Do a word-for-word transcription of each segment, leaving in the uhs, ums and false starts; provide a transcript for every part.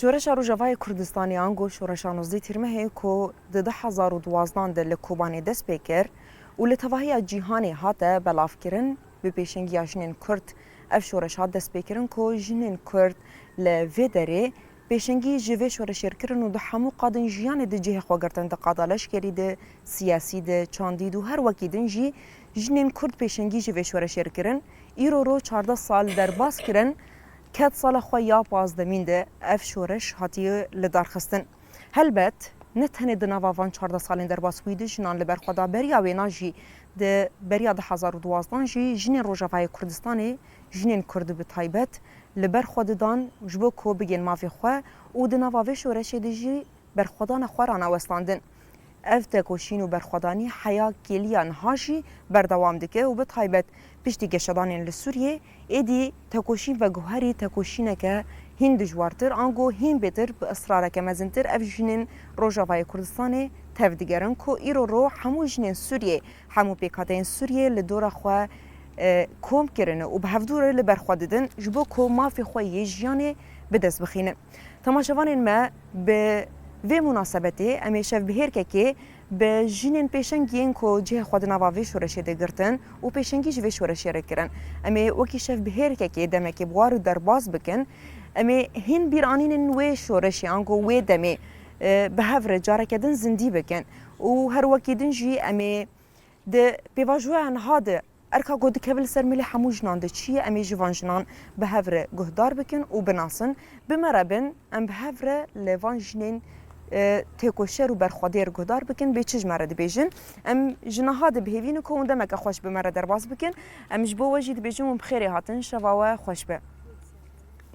Şoreşa Rojavayê Kurdistanê ango Şoreşa nozdeh Tîrmehê ku di du hezar û duwazdan de li Kobanê dest pê kir û li tevahiya cîhanê hate belavkirin, bi pêşengiya jinên Kurd ev şoreş hat destpêkirin ku jinên Kurd li vê derê pêşengî ji vê şoreşê kirin û di hemû qadên jiyanê di cihê xwe girtin, di qada leşkerî de, siyasî de, çandî de û her wekî din jî jinên Kurd pêşengî ji vê şoreşê kirin. Îro ro çardeh sal derbas kirin, ket sala xwe ya pazdemîn de ev şoreş hatiye lidarxistin. Helbet, ne tenê di nava van çardeh salên derbas wî de jinan li ber xwe da, beriya wêna jî di beriya du hezar û duwazdan jî jinên Rojavayê Kurdistanê, jinên Kurd bi taybet, li ber xwe didan ji bo ku bigên mafê xwe û di nava vê şoreşê de jî berxwedana xwe rane westandin. Ev tekoşîn û berxwedanî heya kêliya niha jî berdewam dike û bi taybet piştî geşedanên li Sûriyê, êdî tekoşîn veguherî tekoşîneke hîn dijwartir, ango hîn bêtir bi israreke mezintir ev jinên Rojavayê Kurdistanê tev digerin ku îro ro hemû jinên Sûriyê, hemû pêkhateyên Sûriyê li dora xwe, e, kom kirine û bi hevdû re li ber xwe didin ji bo ku mafê xwe yê jiyanê bi dest bixînin. Temaşevanên me, bi vê munasebetê em ê şevbihêrkekê bi jinên pêşengiyên ku cihê xwe di nava vê şoreşê de girtin û pêşengî ji vê şoreşê re kirin. Em ê wekî şevbihêrkekê demekê bi war û derbas bikin. Em ê hîn bîranînên wê şoreşê ango wê demê, e, bi hev re careke din zindî bikin û her wekî din jî em ê di pêvajoya niha de erka ku dikeve li ser milê hemû jinan de çi ye, em ê ji van jinan bi hev re guhdar bikin û binasin. Bi me re bin, em bi hev re li van jinên, e, têkoşer û berxwedêr guhdar bikin, bê çi ji me re dibêjin. Em ji niha de bi hêvî ne ku hûn demeke xweş bi me re derbas bikin. Em ji bo we jî dibêjin hûn bi xêrê hatin, şeva we xweş be.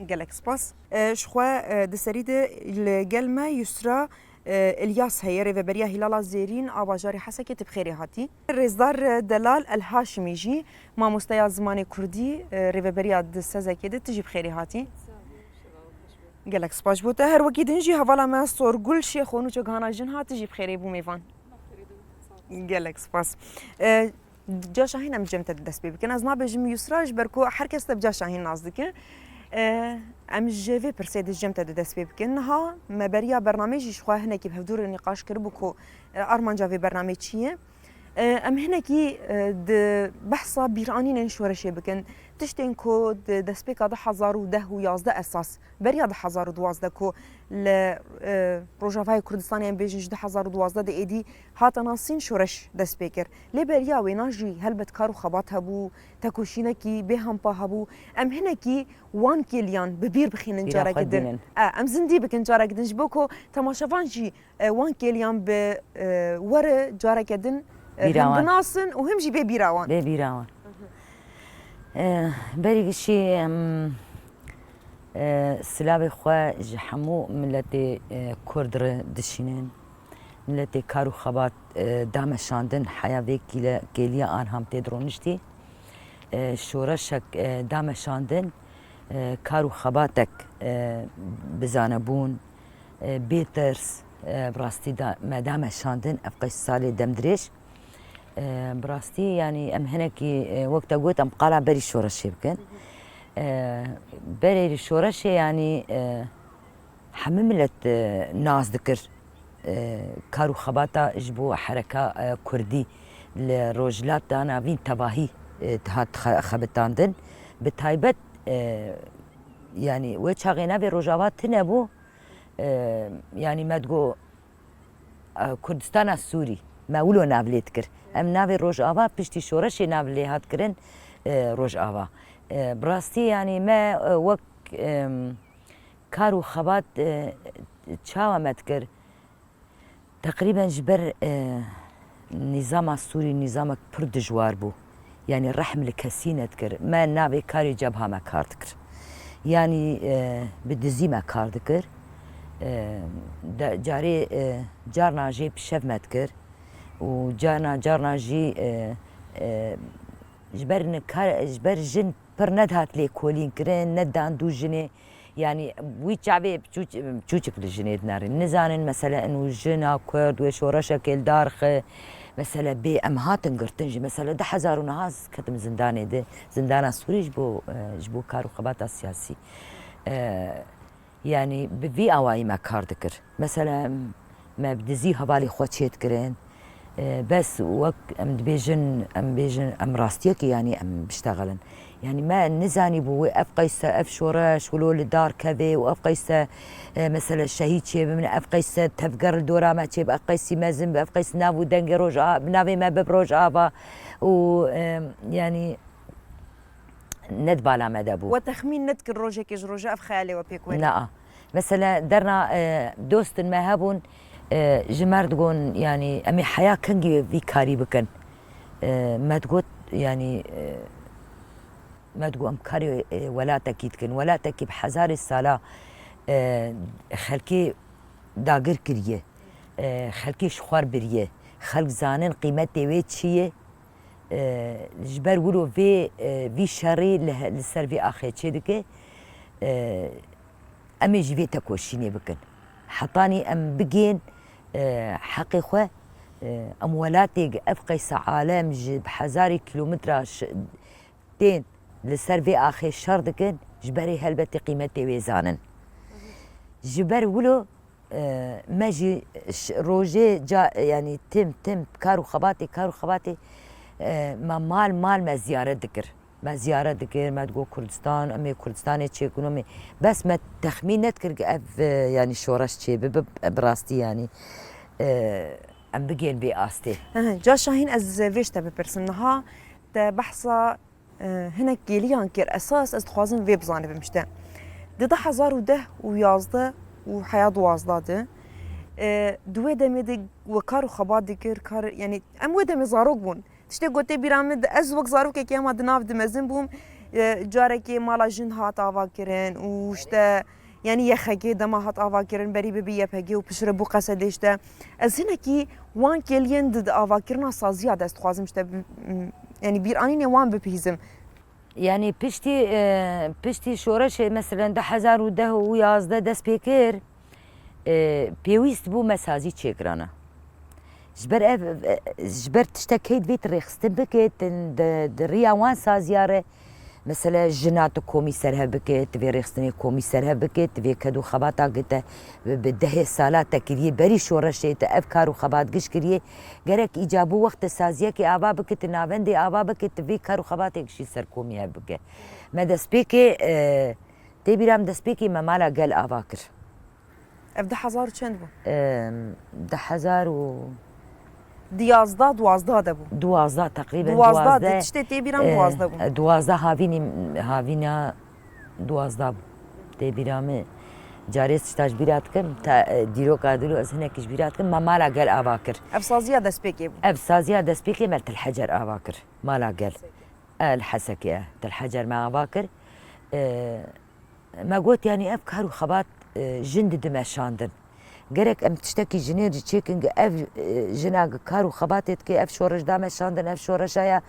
Gelek spas. E, ji xwe, e, di serî de li gel me Yusra, e, Ilyas heye, rêveberiya Hîlala Zêrîn a bajarê Hesekê, tu bi xêrê hatî. Rêzdar, e, Delal El Haşimî jî mamosteya zimanê kurdî, e, rêveberiya di Sezekê de, tu jî bi xêrê hatî. Gelek spas ji bo te. Her wekî din jî hevala me Sorgul Şêxo nûço gihana jin hat, tu jî bi xêrê bû mêvan. Gelek spas. E, Ca Şahîn em cem te di dest pê bikin. Ez nabêjim Yusra, ji ber ku her kes te bi Ca Şahîn nas dike. E, em ji vê pirsê di cem te di dest pê bikin. Niha me beriya bernameyê jî ji xwe hinekî bi hevdû re nîqaş kiribû ku, e, armanca vê bernameyê çi ye. E, em hinekî, e, di behsa bîranînên şoreşê bikin. Tiştên ku di destpêka du hezar û deh û yazdeh esas, beriya du hezar û duwazdeh ku li, e, Rojavayê Kurdistanê em bêjin ji du hezar û duwazdeh de êdî hate nasîn şoreş dest pê kir. Lê beriya wêna jî helbet kar û xebat hebû, tekoşînekî bêhempa hebû. Em hinekî wan kêliyan bi bîr bixînin Bîra careke xwe din. Bînin. E, em zindî bikin careke din ji bo ku temaşevan jî, e, wan kêliyan bi, e, were careke din, e, Bîra him wan. Binasin û him jî bê bîra wan. Bê bîra wan. E, berî gişî em, e, silavê xwe ji hemû miletê, e, Kurd re dişînin. Miletê kar û xebat, e, dameşandin, heya vê kîle-, kêliya anham tê dironiştî. E, şoreşek, e, dameşandin, e, kar û xebatek, e, bi zanebûn, e, bê tirs, e, bi rastî da-, me dameşandin, ev qeş salê demdirêj. E, bi rastî, yanî em hinekî, e, wek te got, em qala berî şoreşê bikin. E, berê şoreşê, yanî, e, hemî milet, e, nas dikir. E, kar û xebata ji bo hereka, e, kurdî li Rojhilata Navîn tevahî, e, dihat xe-, xebitandin. Bi taybet, e, yanî wê çaxê navê Rojava tune bû. E, yanî me digo, e, Kurdistana Sûrî, me wilo nav lê dikir. Em navê Rojava piştî şoreşê nav lê hat kirin, e, Rojava. E, bi rastî, yanî me, e, wek, em, kar û xebat, e, çawa me dikir? Teqrîben ji ber, e, nîzama Sûrî nîzamek pir dijwar bû. Yanî rehm li kesî nedikir. Me navê karê cebha me kar dikir. Yanî, e, bi dizî me kar dikir. E, de, carê, e, carna jê pişev me dikir. Û carna, carna jî, e, e, ji ber nikar, ji ber jin pir nedihat lêkolîn kirin, ne dan dû jinê. Yanî wî çavê çûç-, çûçik li jinê dinerin. Nizanin mesele eno jina Kurd wê şoreşekê li dar xi. Mesele bê em hatin girtin jî. Mesele du hezar û neh ketim zindanê de. Zindana Sûrî ji bo, e, ji bo kar û xebata siyasî. E, Yanî bi vî awayî me kar dikir. Mesela me bi dizî hevalê xwe çêdikirin. E, bes wek em dibêjin, em bêjin, em rastiyekê yanî em biştexilin. Yanî me nizanîbû wê ev qeyse, ev şoreş wilo li dar kevê û ev qeyse, e, mesela şehîd çêbibin, ev qeyse tevger li dora me çêbe, ev qeysî mezin be, ev qeysî nav û dengê roj a, bi navê me bib Rojava û, e, yanî ne di bala me de bû. We texmîn nedikir rojekê ji roja ev xeyalê we pêk werî? Naa. Mesela derna, e, dostên me hebûn, e, ji me re digon, yanî em ê heya kengî vî karî bikin. E, me digot, yanî, e, me digot em karê, e, welatekî dikin. Welatekî bi hezarê sala, e, xelkê dagir kiriye. E, xelkê ji xwar biriye. Xelk zanin qîmetê wê çi ye. E, ji ber wilo vê, e, vî şerî li he-, li ser vê axê çêdike. E, em ê ji vê tekoşînê bikin. Hetanî em bigên, e, heqê xwe, e, em welatê ev qeysa alem ji bi hezarê kîlometra ş-, tên li ser vê axê şer dikin, ji berê helbetî qîmetê wê zanin. Ji ber wilo, e, me jî ş-, rojê ca, yanî tim tim kar û xebatê, kar û xebatê, e, me mal mal me ziyaret dikir. Me ziyaret dikir, me digot Kurdistan, em ê Kurdistanê çêkin, em ê, bes me texmîn nedikir ku ev, e, yanî şoreş çêbibe, bi, bi rastî yanî, e, em bigên vê astê. He, he, Ca Şahîn, ez vê ji te bipirsim. Niha te behsa, e, hinek kêliyan kir. Esas ez dixwazim vê bizanibim işte. Di du hezar û deh û yazdeh û heya duwazdeh de, e, di wê demê de we kar û xebat dikir, kar, yanî em wê demê zarok bûn. Tiştê ku tê bîra min, ez wek zarokekî hema di nav de mezin bûm, e, carekê mala jin hat avakirin û işte, yanî Y X G dema hat avakirin, berî bibî Y P G û piştre bû Qesedê işte. Ez hinekî wan kêliyên di, di avakirina saziya de ez dixwazim işte bi-, m-, yanî bîranînê wan bipihîzim. Yanî piştî, e, piştî şoreşê, meselen, du hezar û deh û yazdeh dest pê kir, e, pêwîst bû me sazî çêkirana. Ji ber ev, e, ji ber tiştek heyt vê tu rêxistin bike, tu di, di riya wan saziya re, mesele, jina tu komî serhev bike, tu vê rêxistinê komî serhev bike, tu vê ked û xebata ku te bi, bi dehê sala te kiriye, berî şoreşê te ev kar û xebat giş kiriye, gerek îcabû wextê saziyekê ava bike, tu navendê ava bike, tu vê kar û xebatê gişî ser komî hev bike. Me destpêkê, e, tê bîra min destpêkê me mala gel ava kir. Ev du hezar û çend bû? Em, du hezar û Di yazdeh, duwazdeh de bû. Duwazdeh teqrîben, duwazdeh de, duwazdeh, tiştê tê bîra min, e, duwazdeh bû. Duwazdeh havînî, havîna duwazdeh bû. Tê bîra min, carê tişta ji bîra dikim, ta, e, dîroka dilo ez hinekî ji bîra dikim, me mala gel ava kir. Ev saziya destpêkê bû. Ev saziya destpêkê me Til Hecer ava kir. Mala gel. El Heseke, Til Hecer me ava kir. E, Me got, yanî ev kar û xebat, e, jin dide meşandin. Gerek em tiştekî jinê re çêkin, ku ev, e, jina ku kar û xebatê dike, ev şoreş da meşandin, ev şoreşa ya,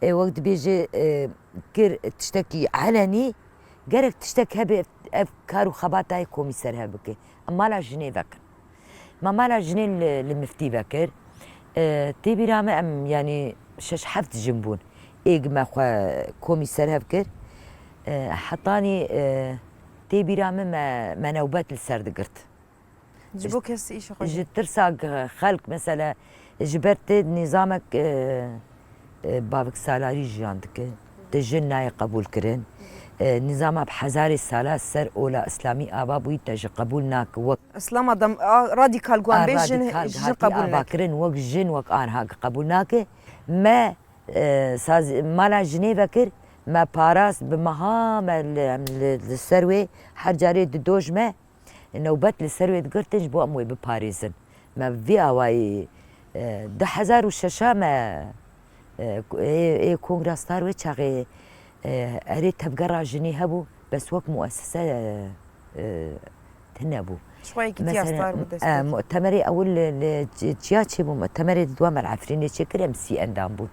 e, wek dibêje, e, kir tiştekî elenî, gerek tiştek hebe ev kar û xebata yê komî serhev bike. Em mala jinê vekin. Me mala jinê li, li miftî vekir. E, tê bîra me em, yanî şeş heft jin bûn. Êg me xwe komî serhev kir. E, hetanî, e, tê bîra me, me, me newbet li ser digirt. Ji bo kes îşa xwe. Ji tirsa g-, xelk, mesela, ji ber tê nîzamek, e, e, bavik salarî jiyan dike. Te jin nayê qebûl kirin. E, nîzama bi hezarê sala ser ola îslamî ava bûyî, te ji qebûl nake. Wek Îslama dem-, a, radîkal, ku em a, bê jin, radîkal jin hatî qebûl ava nake. Kirin, wek jin, wek anha qebûl nake. Me, e, saz-, mala jinê vekir, me parast, bi meha me li, em li, li ser wê her carê di doj me. Newbet li ser wê digirtin ji bo em wê biparêzin. Me vî awayî, e, du hezar û şeş a me, e, ê, ê Kongra Star wê çaxê, e, erê tevgera jinê hebû, bes wek muessese, e, e, tune bû. Ji xwe yekîtiya Star bû dest pê. Mesela, e, mutemerê ewil li, li çi-, çiya çêbû, mutemerê di dua me li Efrînê çêkir, em sî endam bûn.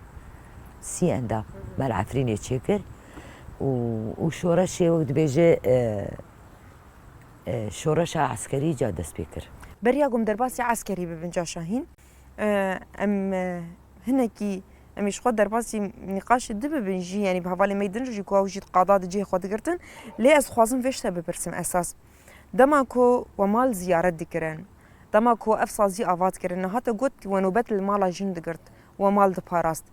Sî endam me li Efrînê çêkir û, û şoreşê wek dibêje, e, E, şoreşa eskerî ca dest pê kir. Beriya ku em derbasî eskerî bibin, Ca Şahîn, e, em, e, hinekî em ê ji xwe derbasî nîqaşê di bibin jî, yanî bi hevalê me yê din re jî ku ew jî di qada de cihê xwe digirtin. Lê ez dixwazim vê ji te bipirsim esas. Dema ku we mal ziyaret dikirin, dema ku ev sazî ava dikirin, nehate got we nobet li mala jin digirt, we mal diparast.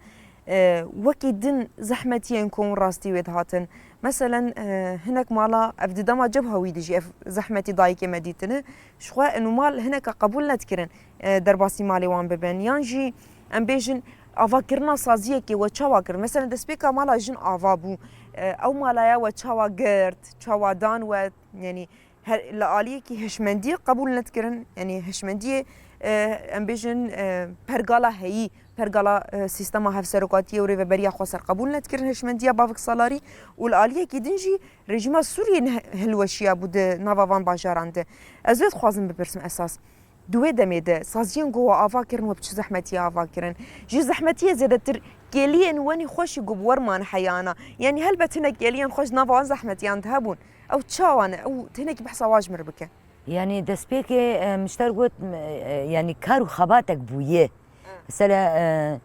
E, wekî din zehmetiyên ku hûn rastî wê dihatin. Meselen, e, hinek mala ev di dema cebha wî de jî ev zehmetî dayikê me dîtine. Ji xwe û mal hineka qebûl nedikirin, e, derbasî malê wan bibin. Yan jî em bêjin avakirina saziyekê we çawa kir? Meselen destpêka mala jin ava bû. E, ew malaya we çawa girt, çawa dan we? Yanî her, li aliyekî hişmendiyê qebûl nedikirin, yanî hişmendiyê, e, em bêjin, e, pergala heyî, pergala, e, sîstema hevserokatiyê û rêveberiya xweser qebûl nedikirin hişmendiya bavik salarî û li aliyekî din jî rejîma Sûriyê ne hilweşiya bû di nava van bajaran de. Ez wê dixwazim bipirsim esas. Di wê demê de saziyên ku we ava kirin, we bi çi zehmetiyê ava kirin? Ji zehmetiyê zêdetir kêliyên wenî xweşî ku bi we re man heyana. Yanî helbet hinek kêliyên xweş nava wan zehmetiyan de hebûn. Ew çawa ne? Ew hinekî behsa wan ji min re bike. Yanî destpêkê, e, min ji te re got, e, e, yanî kar û xebatek bûye. Mesela, e,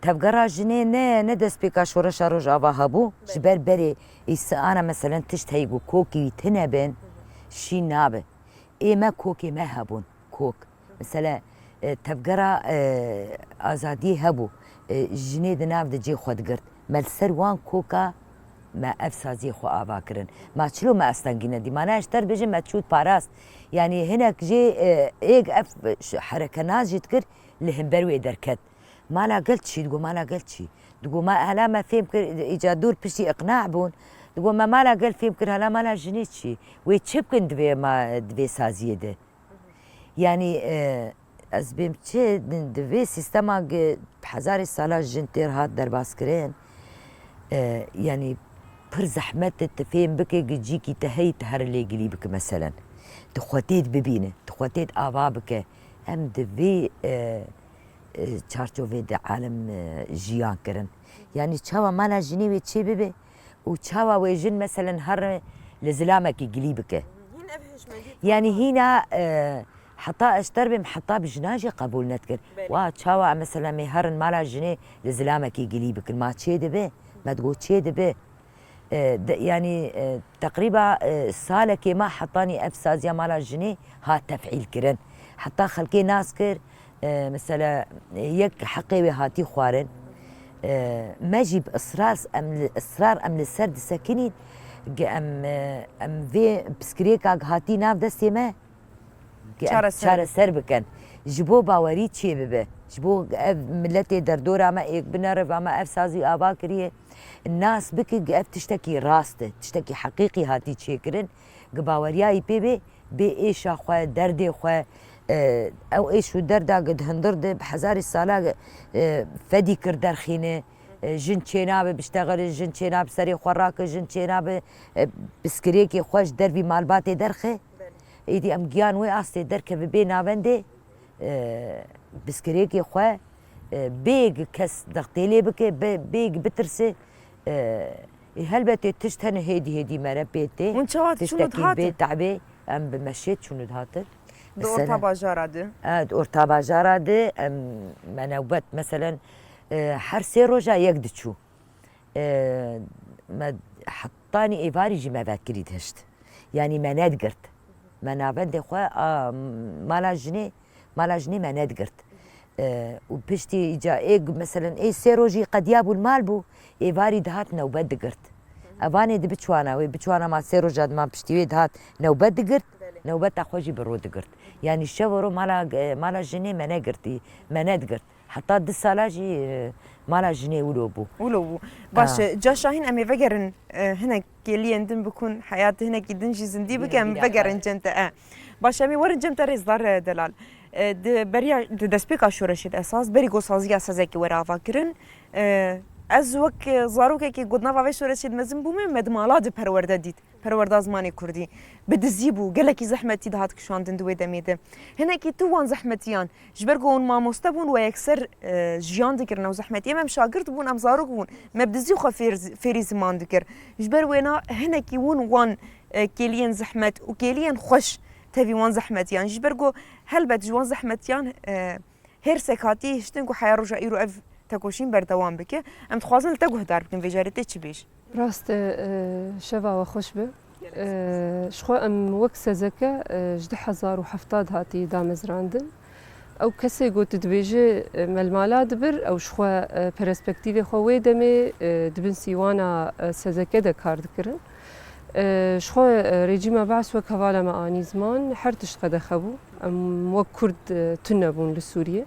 tevgera jinê ne, ne destpêka şoreşa Rojava hebû. Ji ber berê îsana meselen tişt heyî ku kokî wî tune bin, şîn nabe. Ê me kokê me hebûn, kok. Mesela, e, tevgera, e, azadiyê hebû. E, jinê di nav de cê xwe digirt. Me li ser wan koka me ev saziyê xwe ava kirin. Ma çilo me astengî nedî? Ma ne ji te re bêjin me çû parast. Yanî hinek jê, e, êk ev ş-, hereke nas jî dikir, li hember wê derket. Mala gel çi? Digo mala gel çi? Digo ma hela me fêm kir, îca dûr piştî iqna bûn. Digo me mala gel fêm kir, hela mala jinê çi? Wê çi bikin divê ma, divê saziyê de? Yanî, e, ez bêm çi di, di vê sîstema gi hezarê sala jin têr hat derbas kirin, e, yanî pir zehmet e tu fêm bike gi cîkî te heyî tu here lê gilî bike meselen. Tu xwe tê bibîne, tu xwe tê ava bike. Em di vê, e, e, çarçovê de alem, e, jiyan kirin. Yanî çawa mala jinê wê çê bibe û çawa wê jin meselen here li zilamekî gilî bike. Hîn ev hişmendî Yanî hîna, e, heta ez ter bêm, heta bi jinan jî qebûl nedikir. Belê. Wa çawa em mesela em ê herin mala jinê li zilamekî gilî bikin? Ma çê dibe? Me digot çê dibe. E, de, yanî, e, teqrîba, e, salekê me hetanî ev saziya mala jinê hat tefîl kirin. Heta xelkê nas kir, e, mesela, e, yek heqê wê hatî xwarin. E, me jî bi israr, em li, israr em li ser disekinîn, ge em, e, em vê piskirêka hatî nav destê me, ge em Çareser. çareser bikin. Ji bo bawerî çê bibe. Ji bo ev miletê derdora me êk bine reva me ev sazî ava kiriye. Nas bike ge ev tiştekî rast e, tiştekî heqîqî hatî çêkirin. Ge baweriyayî pê bê, bê êşa xwe, derdê xwe, e, ew êş û derda ge di hundir de bi hezarê sala, e, fedî kir derxîne, e, jin çênabe biştexile, jin çênabe serê xwe rake, jin çênabe, e, piskirêkê xwe ji dervî malbatê derxe. Belê. Êdî em giyan wê astê derkeve bê navendê, e, piskirêkê xwe, e, bêg kes dextê lê bike, be-, bêg bitirse, e, ê helbetê tişt hene hêdî hêdî mere pê tê. Hûn çawa çûn û Tiştekî dihatin? bê tebê, em bi meşê çûn û dihatin. Di Mesela, orta bajara de. e, di orta bajara de, em, me newbet, meselen, e, her sê roja yek diçû. E, me hetanî êvarî jî me vekirî dihişt. Yanî me nedigirt. Me navendê xwe a mala jinê, mala jinê me nedigirt. E, û piştî îca ê, meselen, ê sê rojî qediya bû li mal bû, êvarî dihat newbet digirt. Evanê di biçwana wê, biçwana ma sê roja dima piştî wê dihat newbet digirt, Belê. newbeta xwe jî bi ro digirt. Yanî şev û ro mala, e, mala jinê me negirtî, me nedigirt. Heta du sala jî, e, mala jinê wilo bû. Wilo bû. Baş Ha. e, Ca Şahîn, em ê vegerin, e, hinek kêliyên din bikun, heyatê hinekî din jî zindî Bîne, bike, em bîne, vegerin ha. cem te. E. Baş, em ê werin cem te, Rêzdar, e, Delal. E, di beriya, di destpêka şoreşê de esas, berî ku saziya sazekî were ava kirin, e, ez wek, e, zarokekî ku di nava vê şoreşê de mezin bûme, me di mala de perwerde dît. Perwerda zimanê kurdî. Bi dizî bû, gelekî zehmetî dihat kişandin di wê demê de. Hinekî tu wan zehmetiyan, ji ber ku hûn mamoste bûn, we yekser, e, jiyan dikirin, ew zehmetî. Em, em şagirt bûn, em zarok bûn. Me bi dizî xwe fêr-, fêrî ziman dikir. Ji ber wêna hinekî hûn wan, e, kêliyên zehmet û kêliyên xweş tevî wan zehmetiyan. Ji ber ku helbet ji wan zehmetiyan, e, hêrsek hatî hiştin ku heya roja îro ev tekoşîn berdewam bike. Em dixwazin li te guhdar bikin, vê carê tê çi bêj? Rast e, e, şeva we xweş be. Ji xwe em wek sezeke ji du hezar û heft hatî damezrandin. Ew kesê ku tu dibêje me li mala dibir, ew ji xwe perspektîvê xwe wê demê di bin sîwana sezeke de kar dikirin. Ji xwe rejîma Be'es wek hevala me anî ziman, her tişt qedexe bû. Em wek Kurd tune bûn li Sûriyê.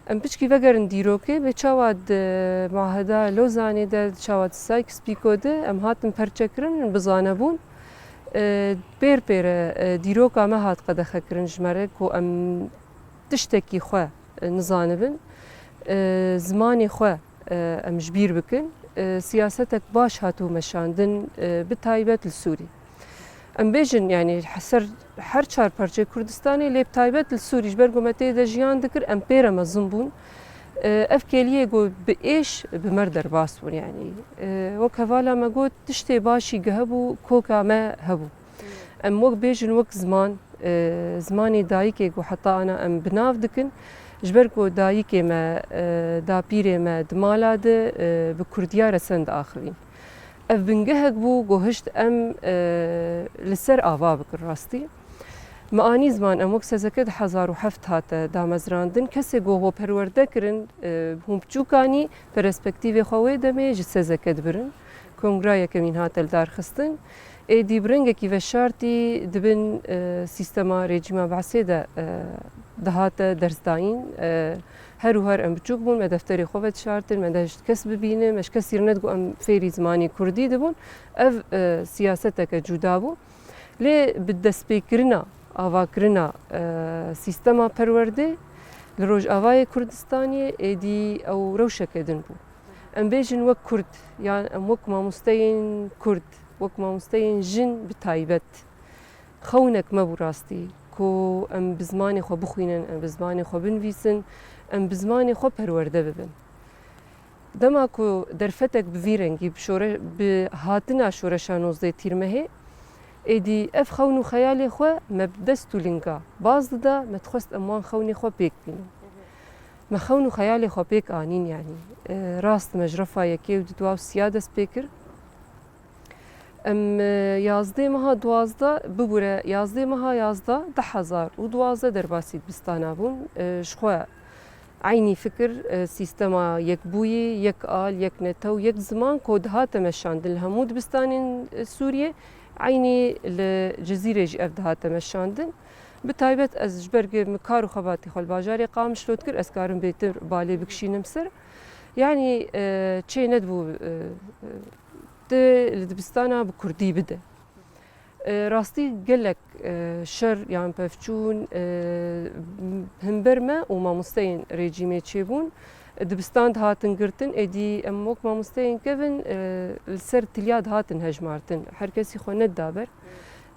Em piçkî vegerin dîrokê, bê çawa di Muaheda Lozanê de, çawa di Sykes-Picot de em hatin perçekirin, bizane bûn. E, pêr pêre, e, dîroka me hat qedexekirin ji me re ku em tiştekî xwe, e, nizanibin, e, zimanê xwe, e, em ji bîr bikin. E, siyasetek baş hatibû meşandin, e, bi taybet li Sûrî. Em bêjin, yanî ser her çar parçeyê Kurdistanê, lê bi taybet li Sûrî, ji ber ku me tê de jiyan dikir, em pê re mezin bûn. E, ev kêliyê ku bi êş, bi me re derbas bûn, yanî. E, wek hevala me got, tiştê başî hebû, koka me hebû. Em wek bêjin, wek ziman, e, zimanê dayikê ku heta ana em bi nav dikin, ji ber ku dayikê me, e, dapîrê me di mala de, e, bi kurdiya re sen diaxivîn. Ev bingehek bû ku hişt em, e, li ser ava bikin rastî. Me anî ziman em wek sezeke di hezar û heft hate damezrandin. Kesê ku ho perwerde kirin, e, hûn biçûkanî perspektîvê xwe wê demê ji sezeke dibirin. Kongra yekemîn hate lidarxistin. Êdî bi rengekî veşartî di bin, e, sîstema rejîma Be'sê de, e, dihate dersdayîn. E, her û her em biçûk bûn, me defterê xwe vedişartin, me nehişt kes bibîne, me ji kesî re nedigot em fêrî zimanê kurdî dibûn. Ev, e, siyaseteke cuda bû. Lê bi destpêkirina, avakirina, e, sîstema perwerdê li Rojavayê Kurdistanê êdî ew rewşeke din bû. Em bêjin wek Kurd, yan em wek mamosteyên Kurd, wek mamosteyên jin bi taybet, xewnek me bû rastî, ku em bi zimanê xwe bixwînin, em bi zimanê xwe binivîsin, em bi zimanê xwe perwerde bibin. Dema ku derfetek bi vî rengî, bi şore-, bi hatina şoreşa nozdeh Tîrmehê, êdî ev xewn û xeyalê xwe me bi dest û linga baz dida, me dixwest em wan xewnê xwe pêk bînin. Me xewn û xeyalê xwe pêk anîn, yanî, e, rast me ji refa yekê û didwa û siya dest pê kir. Em, e, yazdê meha duwazdeh, bibûre, yazdê meha yazdeh, du hezar û duwazdeh derbasî dibistana bûn. E, ji xwe eynî fikir, e, sîstema yekbûyî, yek al, yek netew, yek ziman ku dihate meşandin li hemû dibistanên, e, Sûriyê, eynî li Cizîrê jî ev dihate meşandin. Bi taybet ez ji ber ku min kar û xebatê xwe li bajarê Qamişlo dikir, ez karim bêtir balê bikişînim ser. Yanî, e, çê nedibû, e, e, tu li dibistana bi kurdî bide. E, rastî gelek, e, şer yan pevçûn, e, himber me û mamosteyên rejîmê çêbûn. Dibistan dihatin girtin, êdî em wek mamosteyên kevin, e, li ser tiliya dihatin hejmartin. Her kesî xwe nedida ber.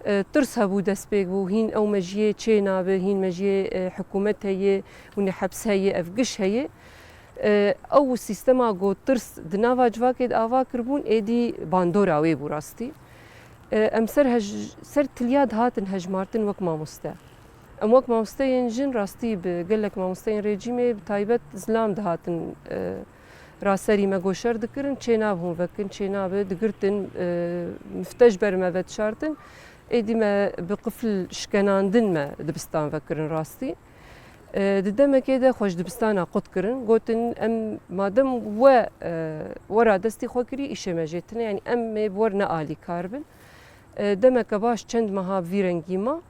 E, tirs hebû, destpêk bû, hîn ew mejiyê çê nabe, hîn mejiyê, e, hikûmet heye, hûnê heps heye, ev giş heye. E, ew sîstema ku tirs di nava civakê de ava kiribûn, êdî bandora wê bû rastî. E, em ser hej-, ser tiliya dihatin hejmartin wek mamoste. Em wek mamosteyên jin rastî bi gelek mamosteyên rejîmê bi taybet zilam dihatin, e, raserî me goşer dikirin, çê nabe hûn vekin, çê nabe digirtin, e, mifte ji ber me vedişartin. Êdî me bi qifil şikenandin me dibistan vekirin rastî. E, di demekê de xwe ji dibistana qut kirin. Gotin, em madem we, e, we radestî xwe kirî, îşê me jê tune, yanî em ê bi we re ne alîkar bin. E, demeke baş çend meha bi vî rengî ma.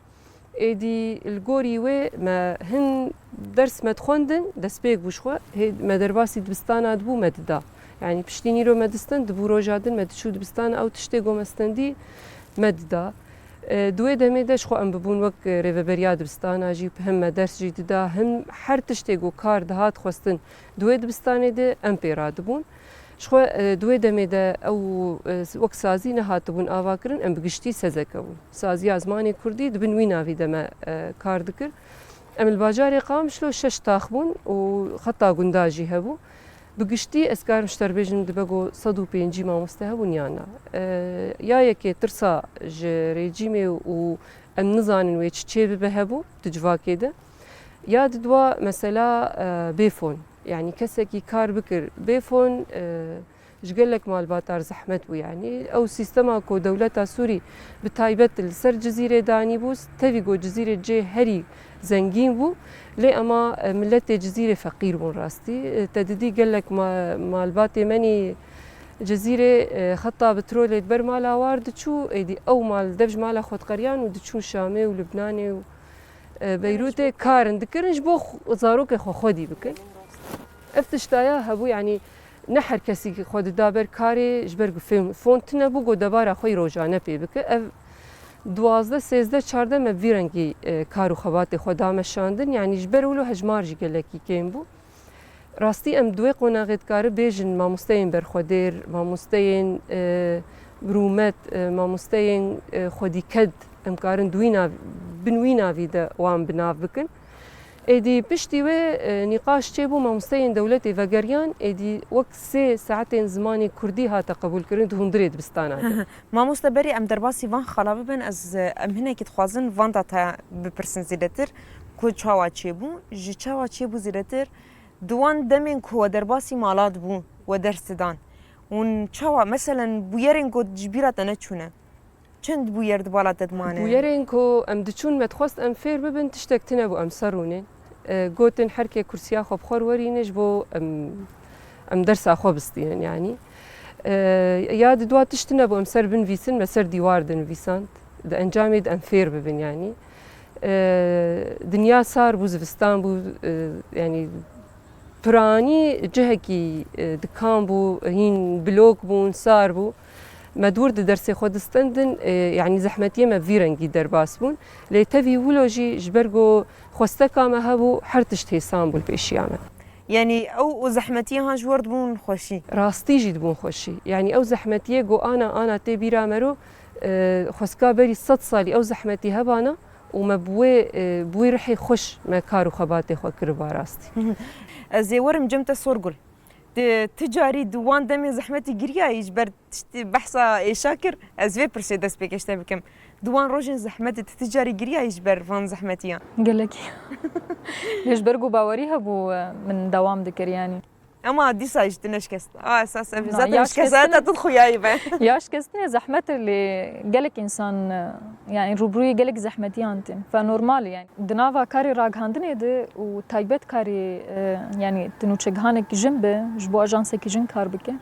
Êdî li gorî wê me hin ders me dixwendin, destpêk bû ji xwe. Hê me derbasî dibistana dibû me dida. Yanî piştî nîro me distin, dibû roja din me diçû dibistana, ew tiştê ku me stendî me dida. E, di wê demê de ji xwe em bibûn wek, e, rêveberiya dibistana jî, bi him me ders jî dida, him her tiştê ku kar dihat xwestin di wê dibistanê de em pê radibûn. Ji xwe, e, di wê demê de ew, e, wek sazî nehatibûn avakirin, em bi giştî sezeke bûn. Saziya zimanê kurdî di bin wî navî de me, e, kar dikir. Em li bajarê Qamişlo şeş tax bûn û xeta gunda jî hebû. Bi giştî ez karim ji te re bêjim dibe ku sed û pêncî mamoste hebûn yan na. E, ya yekê tirsa ji rejîmê û em nizanin wê çi çê bibe hebû di civakê de. Ya di dua mesela, e, bê fon. Yanî kesekî kar bikir bê fon, e, Ji gelek malbatar zehmet bû, yanî ew sîstema ku dewleta Sûrî bi taybet li ser Cizîrê danî bû, tevî ku Cizîrê cê herî zengîn bû, lê ema, e, miletê Cizîrê feqîr bûn rastî. E, te didî gelek ma-, malbatê menî Cizîrê, e, xeta petrolê di ber mala war diçû, êdî ew mal dev ji mala xwe diqeriyan û diçûn Şamê û Lubnanê û, e, Beyrûtê karin dikirin ji bo xwe, zarokê xwe xwedî bikin. Ev tiştaya hebû, yanî ne her kesî xwe dida ber karê ji ber ku fêm-, fon tune bû ku debara xwe yî rojane pê bike. Ev duwazdeh, sêzdeh, çardeh me bi vî rengî, e, kar û xebatê xwe da meşandin. Yanî ji ber wilo hejmar jî gelekî kêm bû. Rastî em di wê qonaxê dikare bêjin mamosteyên berxwedêr, mamosteyên, e, rûmet, e, mamosteyên, e, xwedîked em karin di wî nav-, bin wî navî de wan bi nav bikin. Êdî piştî wê, e, nîqaş çêbû, mamosteyên dewletê vegeriyan, êdî wek sê saetên zimanê kurdî hate qebûlkirin di hundirê dibistanan de. Mamoste, berî em derbasî van xala bibin, ez, e, em hinekî dixwazin van data bipirsin zêdetir, ku çawa çêbû, ji çawa çêbû zêdetir, di wan demên ku we derbasî mala dibû, we ders didan. Hûn çawa, meselen, bûyerên ku ji bîra te neçûne? Çend bûyer di bala te dimane? Bûyerên ku em diçûn, me dixwest em fêr bibin, tiştek tune bû, em ser rûnên. E, gotin her kê kursiya xwe bi xwe re werîne ji bo em, em dersa xwe bistînin, yanî. E, ya di dua tişt tune bû, em ser binivîsin, me ser dîwar dinivîsand. Di encamê de em fêr bibin, yanî. E, dinya sar bû, zivistan bû, e, yanî, piranî cihekî, e, dikan bû, hîn blok bûn, sar bû. Me dûr di dersê xwe distendin, e, yanî zehmetiyê me vî rengî derbas bûn. Lê tevî wilo jî ji ber ku xwesteka me hebû, her tişt hêsan bû li pêşiya me. Yanî ew û zehmetiya han ji we re dibûn xweşî? Rastî jî dibûn xweşî. Yanî ew zehmetiyê ku ana ana tê bîra me ro, e, xwestka berî sed salî ew zehmetî hebana, û me bi wê, e, bi wî rihê xweş me kar û xebatê xwe kiriba rastî. Ez ê werim cem te Sorgul. Ti, ti carî di wan demên zehmetî giriyayî ji ber tiştî behsa êşa kir, ez vê pirsê dest pêkê ji te bikim. Di wan rojên zehmetê ti, ti carî giriyayî ji ber van zehmetiyan? Gelekî. Lê ji ber ku bawerî hebû, e, min dewam dikir, yanî. Ema dîsa jî tu neşkest. A esas ev Na, zaten ya şikesayeta şikestin tu dixuyayî be. Ya şikestinê zehmet e, lê gelek însan, e, yanî rûbirûyê gelek zehmetiyan tê. Fe normal e, yanî. Di nava karê ragihandinê de û taybet karê, e, yanî di nûçegihanekî jin be, ji bo ajansekî jin kar bike,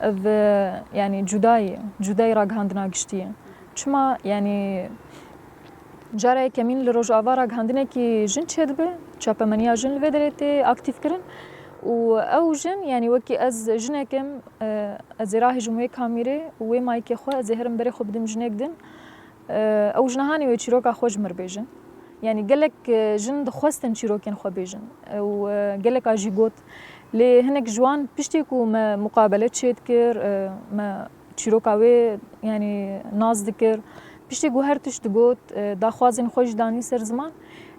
ev, e, yanî cudayî, cudayî ragihandina giştî ye. Çima, yanî, cara yekemîn li Rojava ragihandinekî jin çêdibe, çapemeniya jin li vê derê tê aktîfkirin û ew jin, yanî wekî ez jinek im, e, ez ê rahêjim wê kamîrê û wê maykê xwe, ez ê herim berê xwe bidim jinek din. E, ew jina hanê wê çîroka xwe ji mir bêjin. Yanî gelek, e, jin dixwestin çîrokên xwe bêjin. Ew, e, geleka jî got. Lê hinek ji wan piştî ku me muqabele çêdikir, e, me çîroka wê, yanî, nas dikir. Piştî ku her tişt digot, e, daxwazên xwe jî danî ser ziman.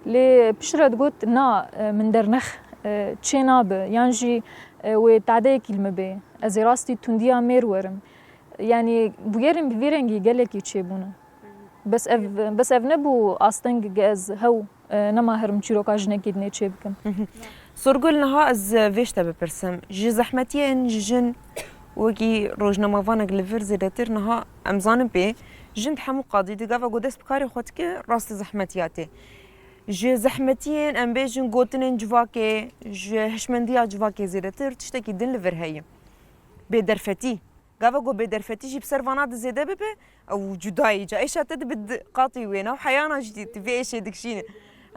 Lê piştre digot, na, e, min dernex, e, çê nabe, yan jî, e, wê tadeyekî li min bê. Ez ê rastî tundiya mêr werim. Yanî bûyerên bi vî rengî gelekî çêbûne. Bes ev, bes ev nebû asteng ge ez hew, e, nema herim çîroka jinekê dinê çê bikim. Sorgul, niha ez vê ji te bipirsim. Ji zehmetiyên jin wekî rojnamavanek li vir zêdetir niha em zanin pê jin di hemû qadî de gava ku dest bi karê xwe dike rastî zehmetiya tê. Ji zehmetiyên, em bêjin, gotinên civakê, ji hişmendiya civakê zêdetir tiştekî din li vir heye. Bêderfetî. Gava ku bêderfetî jî bi ser vana de zêde bibe, ew cuda ye. Ca êşa te dibe di qatî wêna û heyana jî tu vê êşê dikişîne.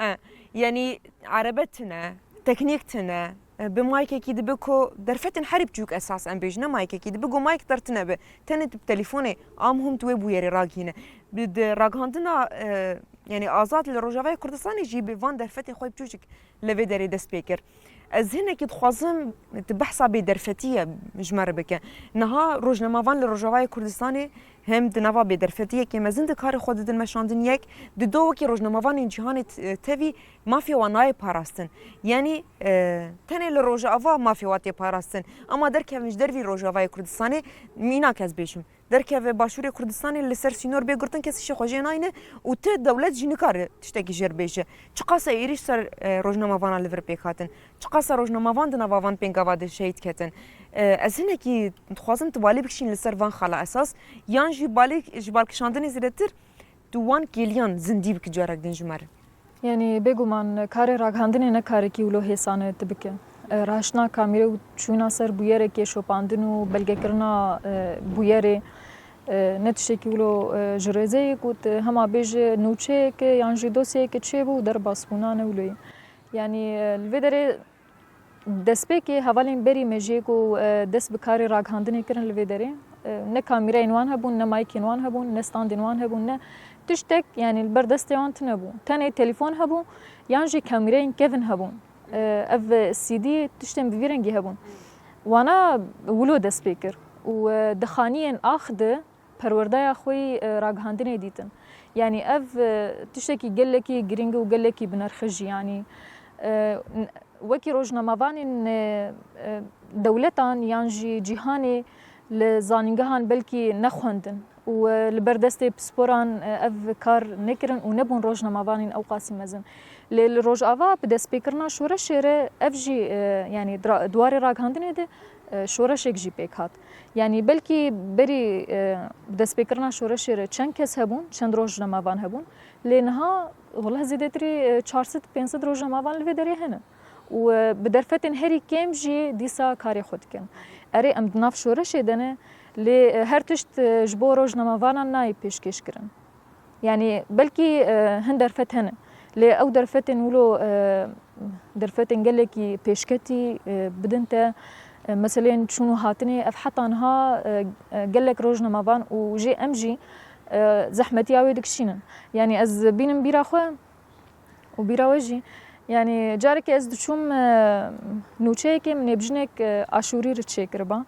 E, yanî erebe tune, teknîk tune, e, bi maykekî dibe ku derfetên herî biçûk esas em bêjin, ne maykekî, dibe ku mayk der tune be. Tenê tu bi telefonê a muhim tu wê bûyerê ragihîne. Bi, di ragihandina, e, yanî azad li Rojavayê Kurdistanê jî bi van derfetê xwe biçûçik li vê derê dest pê kir. Ez hinekî dixwazim tu behsa bêderfetiyê ji me re bike. Niha rojnamevan li Rojavayê Kurdistanê hem di nava bêderfetiyekê mezin de karê xwe didin meşandin yek, di do wekî rojnamevanên cîhanê t-, tevî mafê wan nayê parastin. Yanî, e, tenê li Rojava mafê wan tê parastin. Ama derkevin ji dervî Rojavayê Kurdistanê, mînak ez bêjim. Derkeve Başûrê Kurdistanê li ser sînor bê girtin, kes îşê xwe jê nayne û ti dewlet jî nikare tiştekî jê re bêje. Çiqasa êrîş ser, e, rojnamevana li vir pêk hatin. Çiqasa rojnamevan di nava van pêngava de şehîd ketin. E, ez hinekî dixwazim tu balê bikişîn li ser van xala esas, yan jî balê ji balkişandinê zêdetir tu wan kêliyan zindî bikî carek din ji me re. Yanî bêguman karê ragihandinê ne karekî wilo hêsan e tu bike. E, rahiştina kamîrê û çûna ser bûyerekê, şopandin û belgekirina, e, bûyerê, e, ne tiştekî wilo, e, ji rêzê ye ku tu hema bêje nûçeyeke yan jî dosyeyeke çêbû û derbas bûna ne wilo ye. Yanî, e, li vê derê destpêkê hevalên berî me jê ku, e, dest bi karê ragihandinê kirin li vê derê, e, ne kamîreyên wan hebûn, ne maykên wan hebûn, ne standên wan hebûn, ne tiştek, yanî li ber destê wan tune bû. Tenê telefon hebû, yan jî kamîreyên kevin hebûn. E, ev C D tiştên bi vî rengî hebûn. Wana wilo dest pê kir û, e, di xaniyên ax de perwerdeya xwe yî, e, ragihandinê dîtin. Yanî ev, e, tiştekî gelekî girîng û gelekî bi nerx e jî. Yanî, e, n-, wekî rojnamevanên, e, e, dewletan yan jî cîhanê li zanîngehan belkî nexwendin û, e, li ber destê pisporan, e, ev kar nekirin û nebûn rojnamevanên ewqasî mezin. Lê li Rojava bi destpêkirina şoreşê re ev jî, e, yanî dra-, di warê ragihandinê de, e, şoreşek jî pêk hat. Yanî belkî berî, e, bi destpêkirina şoreşê re çend kes hebûn, çend rojnamevan hebûn. Lê niha, wele zêdetirî, e, çar sed pênc sed rojnamevan li vê derê hene. Û, e, bi derfetên herî kêm jî dîsa karê xwe dikin. Erê, em di nav şoreşê de ne, lê, e, her tişt, e, ji bo rojnamevanan nayê pêşkêş kirin. Yanî belkî, e, hin derfet hene. Lê ew derfetên wilo, e, derfetên gelekî pêşketî, e, bidin te, e, meseleyên çûn û hatinê, ev heta niha, e, e, gelek rojnamevan û jê em jî, e, zehmetiya wê dikişînin. Yanî ez bînim bîra xwe û bîra we jî. Yanî carekê ez diçûm, e, nûçeyekê min ê bi jinek, e, aşûrî re çêkiriba.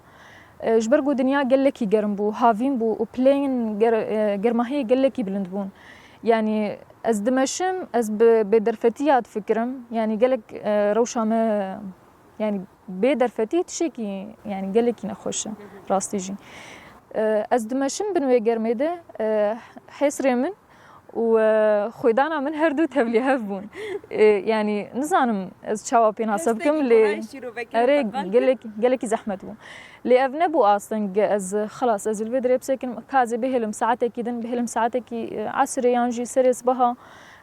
E, ji ber ku dinya gelekî germ bû, havîn bû û pileyên ger-, e, germahiyê gelekî bilind bûn. Yanî ez dimeşim, ez bi bêderfetiya difikirim. Yanî gelek, e, rewşa me, yanî bêderfetî tiştekî, yanî gelekî nexweş e, rastî jî. E, ez dimeşim bin wê germê de, e, hêsrê min û, e, xwêdana min her du tevlî hev bûn. E, yanî nizanim ez çawa pênase bikim, lê erê gelek, gelekî zehmet bû. Lê ev nebû asteng ez xilas, ez li vê derê bisekinim, ka ez ê bihêlim saetekî din, bihêlim saetekî, e, esrê yan jî serê sibeha,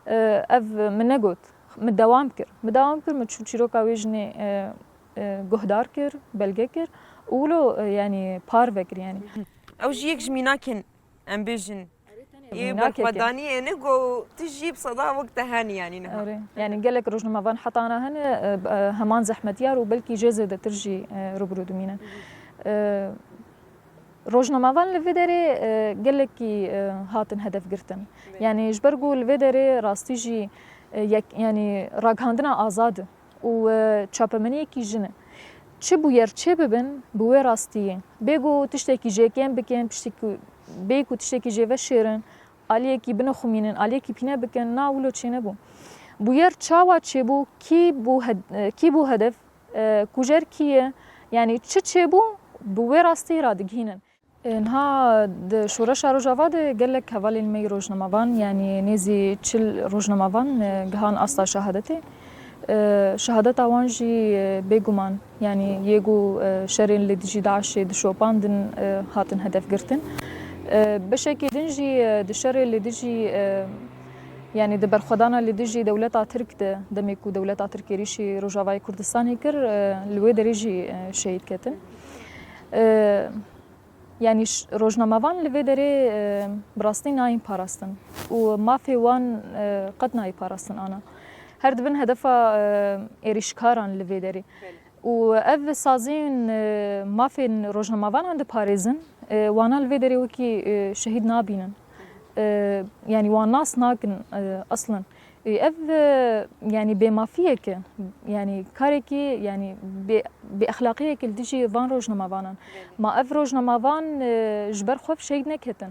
e, ev min negot. Min dewam kir. Min dewam kir, min çû çîroka wê jinê, e, e, guhdar kir, belge kir û wilo, e, yanî parve kir yanî. Ew jî yek ji mînakên, em bêjin, ê berxwedaniyê ne ku tu jî bi seda wek te henî, yanî niha. Erê. Yanî gelek rojnamevan heta ana hene, e, e, heman zehmetiyar û belkî jê zêdetir jî, e, rûbirû dimînin. E, rojnamevan li vê derê, e, gelekî, e, hatin hedef girtin. Yanî ji ber ku li vê derê rastî jî, e, yek, yanî ragihandina azad e. û, e, çapemeniyekî jin e. Çi bûyer çê bibin, bi wê rastiyê. Bê ku tiştekî jê kêm bikin, tiştekî, bê ku tiştekî jê veşêrin, aliyekî binixumînin, aliyekî pîne bikin, na wilo çênebû. Bûyer çawa çêbû, kî bû hed-, e, kî bû hedef, e, kujer kî ye, yanî çi çêbû, bi wê rastiyê radigihînin. E, niha di şoreşa Rojava de gelek hevalên me yê rojnamevan, yanî nêzî çil rojnamevan, e, gihan asta şehadetê. E, şehadeta wan jî, e, bêguman, yanî yê ku, e, şerên li dijî DAIŞê dişopandin, e, hatin hedef girtin. E, beşekê din jî, e, di şerê li dijî, e, yanî di berxwedana li dijî dewleta Tirk de, demê ku dewleta Tirk êrîşî Rojavayê Kurdistanê kir, e, li wê derê jî, e, şehîd ketin. E, Yanî ş-, rojnamevan li vê derê, e, bi rastî nayên parastin û mafê wan, e, qet nayê parastin ana. Her dibin hedefa, e, êrîşkaran li vê derê. Belê. Û ev saziyên, e, mafên rojnamevanan diparêzin, e, wana li vê derê wekî, e, şehîd nabînin. E, yanî wan nas nakin, e, aslan. Ê, ev, e, yanî bêmafiyek e, yanî karekî, yanî bê, bêexlaqiyek li dijî van rojnamevanan. Belê. Ma ev rojnamevan, e, ji ber xwe şehîd neketin.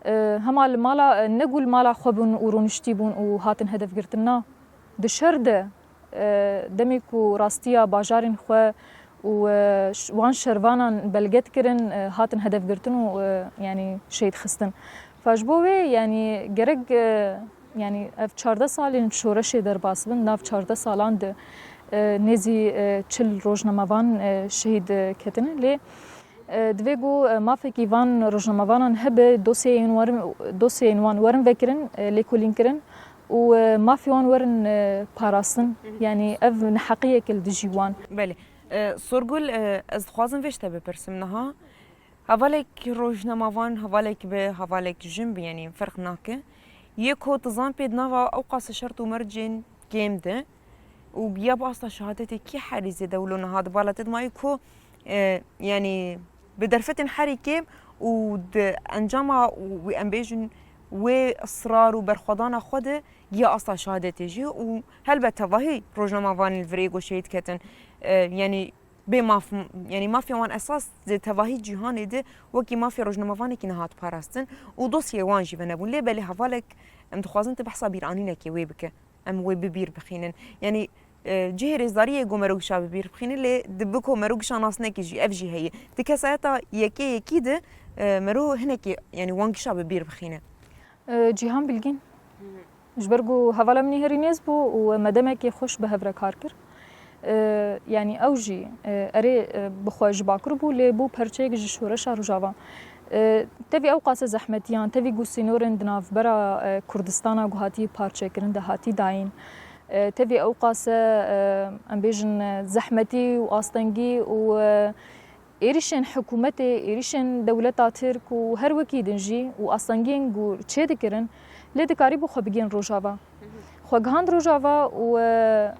E, hema li mala, e, ne ku li mala xwe bûn û rûniştî bûn û hatin hedef girtin, na. Di şer de, e, demê ku rastiya bajarên xwe û, e, ş-, wan şervanan belge dikirin, e, hatin hedef girtin û, e, yanî şehîd xistin. Fa ji bo wê, yanî gerek, e, Yanî ev çardeh salên şoreşê derbas bin, nav çardeh salan de, E, nêzî, e, çil rojnamevan, e, şehîd, e, ketine. Lê, e, divê ku, e, mafekî van rojnamevanan hebe, dosyeyên werin, dosyeyên wan werin vekirin, e, lêkolînkirin û, e, mafê wan werin, e, parastin. Hı hı. Yanî ev neheqiyek li dijî wan. Belê. E, Sorgul, e, ez dixwazim vê ji te bipirsim niha. Hevalek rojnamevan, hevalek bi, hevalek jin bi, yanî ferq nake. Yê ku tu zan pê di nava ew qase şert û mercên kêm de û ya bi asta şehadetê kî herî zêde wilo niha di bala te de mayî ku, e, yanî bi derfetên herî kêm û di encama wî, em bêjin, wê israr û berxwedana xwe de ya asta şehadetê jî û helbet tevahî rojnamevanên li vir ê ku şehîd ketin. E, yanî bê maf, yanî mafê wan esas di tevahî cîhanê de wekî mafê rojnamevanekî nehat parastin û dosyê wan jî venebûn. Lê belê hevalek em dixwazin tu behsa bîranînekê wê bike. Em wê bi bîr bixînin. Yanî, e, cihê rêzdariyê ku mero gişa bi bîr bixîne, lê di bi ku mero gişa nasnekê jî ev jî heye. Di kesayeta yekê yekî de, e, mero hinekî, yanî wan gişa bi bîr bixîne. E, Cîhan Bilgîn. Ji ber ku hevala min ê herî nêz bû û me demekê xweş bi hev re kar kir. E, yanî ew jî, e, erê, e, bi xwe ji Bakur bû, lê bû perçeyek ji şoreşa Rojava. E, tevî ew qase zehmetiyan, tevî ku sînorên di navbera, e, Kurdistana ku hatî parçekirin de hatî dayîn. E, tevî ew qase, e, em bêjin, e, zehmetî û astengî û, e, êrîşên hikûmetê, êrîşên dewleta Tirk û her wekî din jî û astengiyên ku çê dikirin, lê dikarîbû xwe bigihên Rojava. Xwe gihand Rojava û, e,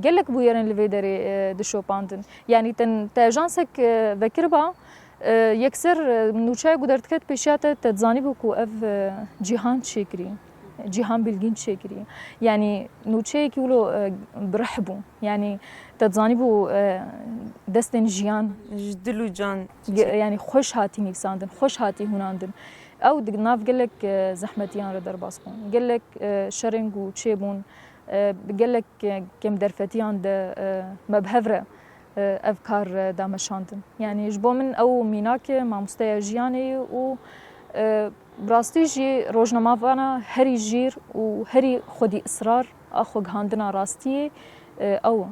gelek bûyerên li vê derê, e, dişopandin. Yanî te, te ajansek, e, vekiriba, e, yekser, e, nûçeya ku derdiket pêşiya te, te dizanîbû ku ev, e, Cîhan çêkirî. Cîhan Bilgîn çêkirî. Yanî nûçeyekî wilo, e, bi rih bû. Yanî te dizanîbû, e, destên jiyan Ji dil û can ge-, çiçek. Yanî xweş hatî nivîsandin, xweş hatî hûnandin. Ew di nav gelek, e, zehmetiyan re derbas bûn. Gelek, e, şerên ku çêbûn, e, bi gelek, e, kêmderfetiyan de, e, me bi hev re, e, ev kar, e, da meşandin. Yanî ji bo min ew mînak e, mamosteya jiyanê ye û, e, bi rastî jî rojnamevana herî jîr û herî xwedî israr a xwegihandina rastiyê, e, ew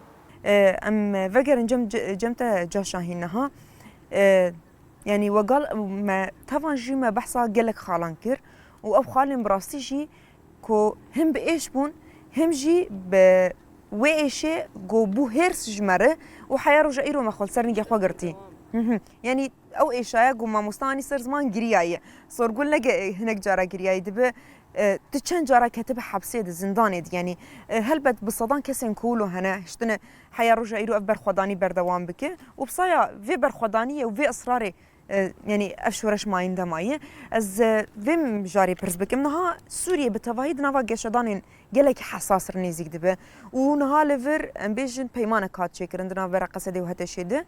e. E, em vegerin cem, cem te Ca Şahîn niha. E, Yanî wegal me tevan jî me behsa gelek xalan kir û ev xalên bi rastî jî ku him bi êş bûn, him jî bi wê êşê ku bû hêrs ji me re û heya roja îro me xwe li ser nigê xwe girtî. Hı hı. Yanî ew êşaya ku mamosta anî ser ziman giriyaye. Sorgul nege hinek cara giriyaye dibe, e, tu çend cara ketibe hepsê de, zindanê de, yanî, e, helbet bi sedan kesên ku wilo hene, hiştine heya roja îro ev berxwedanî berdewam bike û bi saya vê berxwedaniyê û vê israrê, e, yanî ev şoreş mayînde maye. Ez, e, vê mijarê pirs bikim. Niha Sûriye bi tevahî di nava geşedanên gelekî hesas re nêzîk dibe û niha li vir, em bêjin, peymanek hat çêkirin di navbera Qesedê û Heteşê de.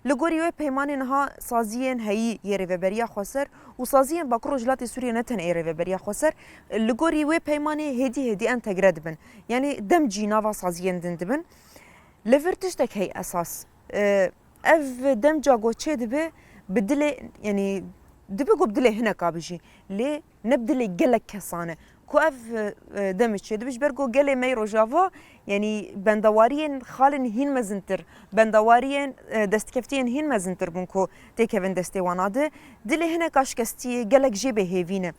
Li gorî wê peymanê niha saziyên heyî yê Rêveberiya Xweser û saziyên Bakur Rojhilatê Sûriyê ne tenê yê Rêveberiya Xweser, li gorî wê peymanê hêdî hêdî entegre dibin. Yanî demcî nava saziyên din dibin. Li vir tiştek hey esas. E, ev demca ku çê dibe, bi dilê, yanî dibe ku bi dilê hineka bijî. Lê ne bi dilê gelek kesan e. Ku ev, e, demê çêdibe, ji ber ku gelê me yê Rojava, yanî bendewariyên xalên hîn mezintir, bendewariyên, e, destkeftiyên hîn mezintir bûn ku têkevin destê wana de. Dilê hineka şikestiyê gelek jê bê hêvî ne.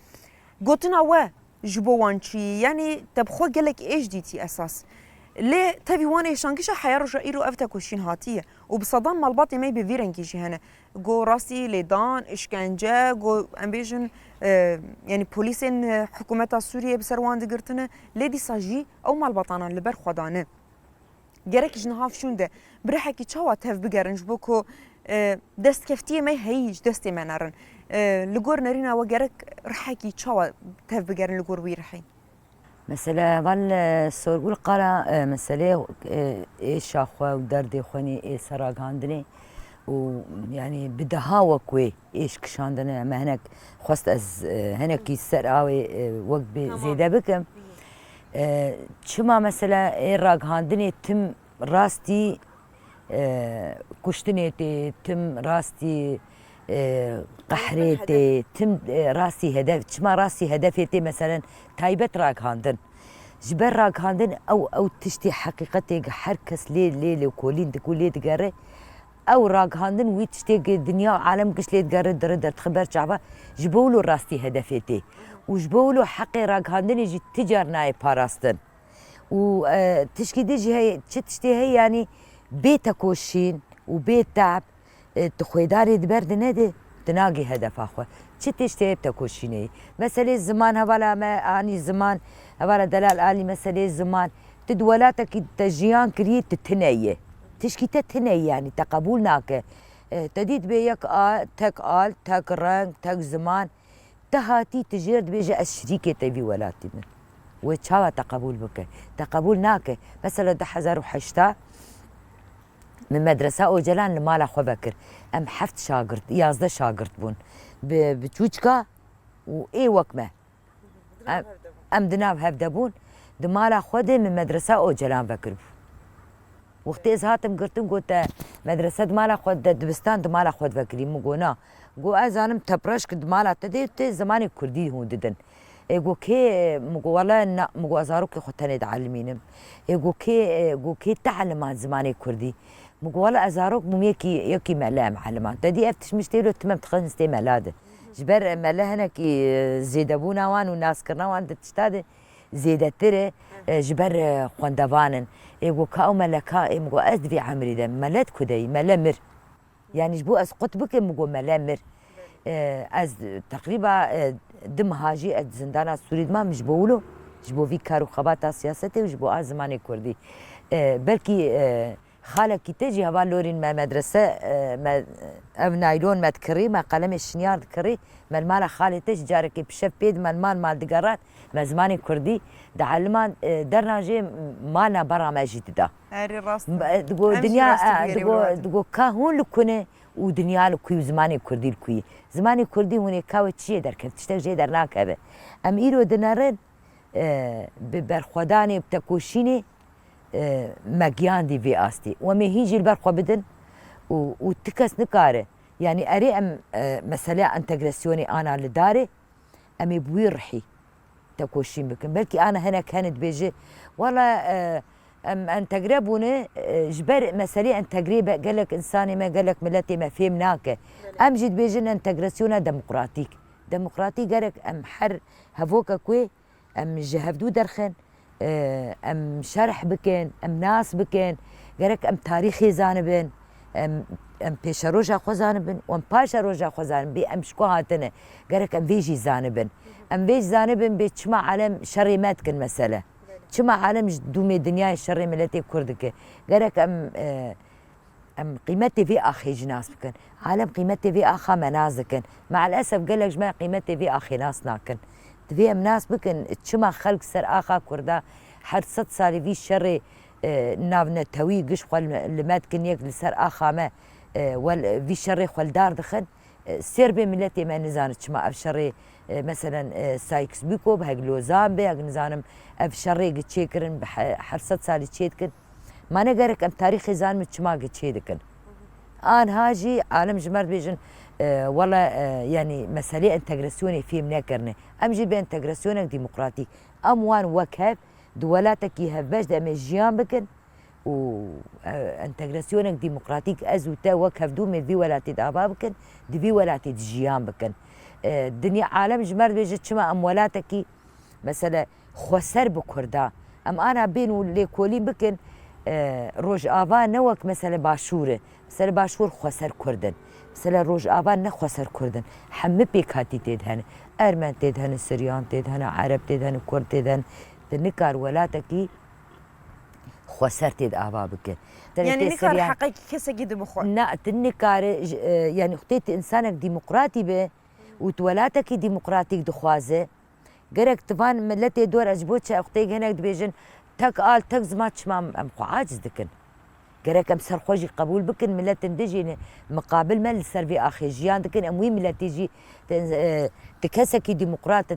Gotina we ji bo wan çi ye? Yanî te bi xwe gelek êş dîtî esas. Lê tevî wan êşangiş e heya roja îro ev tekoşîn hatiye. Û bi sedan malbatê me bi vî rengî jî hene. Go rastî lêdan, îşkence, go em bêjin, e, yanî polîsên, e, hikûmeta Sûriyê bi ser wan digirtine, lê dîsa jî ew malbatana li ber xwe dane. Gerek ji niha şûn de bi rihekî çawa tev bigerin ji bo ku, e, destkeftiyê me heyî ji destê me nerin? E, li gor nerîna we gerek rihekî çawa tev bigerin li gor wî rihî? Mesela heval, e, Sorgul qala, e, meselê, e, êşa xwe û derdê xwe nê ê ser ragihandinê û, yanî, bi deha wek wê êş kişandine. Me hinek xwest ez, e, hinekî ser awê, e, wek bi Tamam. zêde bikim. E, çima mesela ê ragihandinê tim rastî e, kuştinê tê, tim rastî, e, qehrê tê, tim, e, rastî hedef, çima rastî hedefê tê, meselen, taybet ragihandin. Ji ber ragihandin ew, ew tiştê heqîqetê her kes lê, lê, lêkolîn dike û lê digere. Ew ragihandin wî tiştê dinya û alem giş lê digere, dire derdixe ber çava. Ji bo wilo rastî hedefê tê. Û ji bo wilo heqê ragihandinê jî ti car nayê parastin. Û, e, tişkî din jî heye, çi tiştê heye, yanî bê tekoşîn û bê te'b, e, tu xwêdarê di ber de nede, tu nagê hedefa xwe. Çi tiştê heye bi tekoşînê ye. Meselê ziman, hevala me anî ziman, hevala delal alî meselê ziman. Tu di welatekî te jiyan kirî, tu tune yî. Tişkî te tune yî, yanî te qebûl nake. E, te dî dibê yek a, tek al, tek reng, tek ziman. Te hatî, tu jêr dibêje ez şirîkê te vî welatî me. Wê çawa te qebûl bike? Te qebûl nake. Mesela du hezar û heşta min medresa Ocalan li mala xwe vekir. Em heft şagirt, yazdeh şagirt bûn. Bi, bi çûçka û ê wek me. Em, em di nav hev de bûn. Di mala xwe de min medresa Ocalan vekiribû. Wextê ez hatim girtin, got, te medrese di mala xwe de, dibistan di mala xwe de vekirî? Min got, na. Got, ez zanim te pireş kir di mala te de, tê zimanê kurdî hûn didin. Ê got, kê? Min got, wele na. Min got, ez zarokê xwe tenê dielimînim. Ê got, kê, ê got, kê te eliman zimanê kurdî? Min got, wele ez zarok bûm, yekî, yekî mele em eliman. Te dî ev tişt mişt tê lo, tim em dixin stê mela de. Ji ber mele hinekî, e, zêdebûna wan û naskirina wan di tişta de zêdetir e, e, ji ber, e, xwendevan in. Ê got, ka ew mele ka? Ê min got, ez di vî emrî de, mele di ku de yî? Mele mir. Yanî ji bo ez qut bikim, min got, mele mir. E, ez teqrîba, e, du meha jî ez di zindana Sûrî de mam ji bo wilo, ji bo vî kar û xebata siyasetê û ji bo a zimanê kurdî. E, belkî, e, Xalekî te jî heva lorîn me medrese, e, me, ev naylon me dikirî, me qelemê şinyar dikirî, me li mala xalê te jî carekê pişev pê di me li mal mal digeran, me zimanê kurdî dieliman, e, derna jê malna bera me jî dida. Erê rast. M-, e, digo Em jî dinya, rastî e, bûyerê digo, wilo hatin. Digo ka hûn li ku ne û dinya li ku yî û zimanê kurdî li ku yî? Zimanê kurdî hûn ê ka we çiyê derkeve, tiştek jê dernakeve. Em îro dinerin, e, bi berxwedanê, bi tekoşînê, e, me giyandî vê astê. Em ê hîn jî li ber xwe bidin û, û ti kes nikare. Yanî erê em, e, meseleya entegrasyonê ana li darê, em ê bi wî rihî tekoşîn bikin. Belkî ana hinek hene dibêje, wela, e, em entegre bûne, e, ji ber meselê entegrê be, gelek insanê me, gelek miletê me fêm nake. Em jî dibêjin entegrasyona demokratîk. Demokratîk gerek em her hevoke ku Em ji hevdû derxin, e, em şerh bikin, em nas bikin, gerek em tarîxê zanibin, em, em pêşeroja xwe zanibin û em paşeroja xwe zanibin, bê em ji ku hatine, gerek em vê jî zanibin. Em vê jî zanibin, bê çima alem şerê me dikin mesele. Çima alem ji dûmê dinyayê şerê miletê Kurd dike. Gerek em, e, Em qîmetê vê axê jî nas bikin. Alem qîmetê vê axa me nas dikin. Meelesef gelek ji me qîmetê vê axê nas nakin. Divê em nas bikin, çima xelk ser axa Kurda her sed salî vî şerê, e, navnetewî giş xwe li, li me dikin, yek li ser axa me, e, wel, vî şerê xwe li dar dixin. E, sêr bê miletê me nizane çima ev şerê, e, meselen, e, Sykes-Picot be, hek Lozan be, hek nizanim ev şerê gi çêkirin, bi he-, her sed salî çê dikin. Ma ne gerek em tarîxê zanibin çima gi çê dikin. Anha jî alem ji me re dibêjin, e, wele, e, yanî meselê entegrasyonê fêm nekirine. Em jî bi entegrasyonek demokratîk, em wan wek hev di welatekî hevbeş de em ê jiyan bikin. û, e, entegrasyonek demokratîk ez û te wek hevdû em ê vî welatê de ava bikin, di vî welatê de jiyan bikin. E, dinya alem ji me re dibêje çima em welatekî, mesele, xweser bi Kurda. Em ana bên û lêkolîn bikin, e, Rojava ne wek mesele Başûr e. Mesele Başûr xweser Kurd in. Mesele Rojava ne xweser Kurd in. Hemî pêkhatî tê de hene. Ermen tê de hene, Siryan tê de hene, Ereb tê de hene, Kurd tê de hene. Tu nikar welatekî xweser tê de ava bike. Yanî nikare heqekî kesekî dimixwe. Na, tu nikare, j-, e, yanî xwedê tu insanek demokratî be û tu welatekî demokratîk dixwaze, gerek tu van miletê dor, ez ji bo çi ev xwedê hinek dibêjin, tek al, tek ziman, çima em xwe aciz dikin? Gerek em ser xwe jî qebûl bikin, miletin din jî miqabil me li ser vê axê jiyan dikin, em wî miletî jî, te, e, tu kesekî demokrat, tu,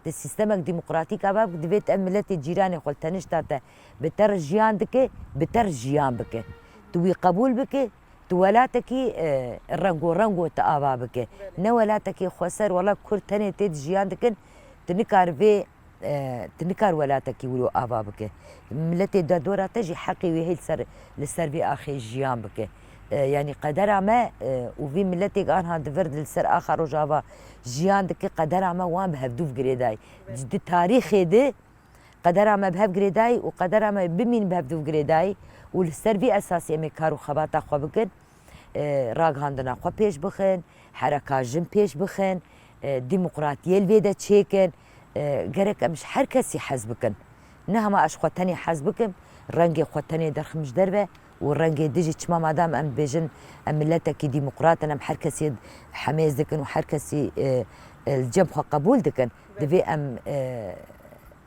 tu sîstemek demokratîk ava bik, divê tu ev miletê cîranê xwe li tenişta te bi te re jiyan dike, bi te re jiyan bike. Tu wî qebûl bike, tu welatekî, e, rengo rengo tu ava bike. Ne welatekî xweser, wela Kurd tenê tê de jiyan dikin, tu nikare vê, e, tu nikar welatekî wilo ava bike. Miletê de dora te jî heqê wê hê li ser, li ser vê axê jiyan bike. E, yanî qedera me, e, û vî miletê anha di vir li ser axa Rojava jiyan dike, qedera me wan bi hevdû girêdayî. Di tarîxê de qedera me bi hev girêdayî û qedera me bimîn bi hevdû girêdayî û li ser vî esasî em ê kar û xebata xwe bikin. E, ragihandina xwe pêş bixin, hereka jin pêş bixin, e, demokratiyê li vê de çêkin. E, gerek em ji her kesî hez bikin. Ne hema ez xwe tenê hez bikim, rengê xwe tenê derxim ji derve û rengê dijî çima madam em bêjin em miletekî demokrat in, em her kesî hemêz dikin û her kesî, e, e, li cem xwe qebûl dikin. Divê em, e,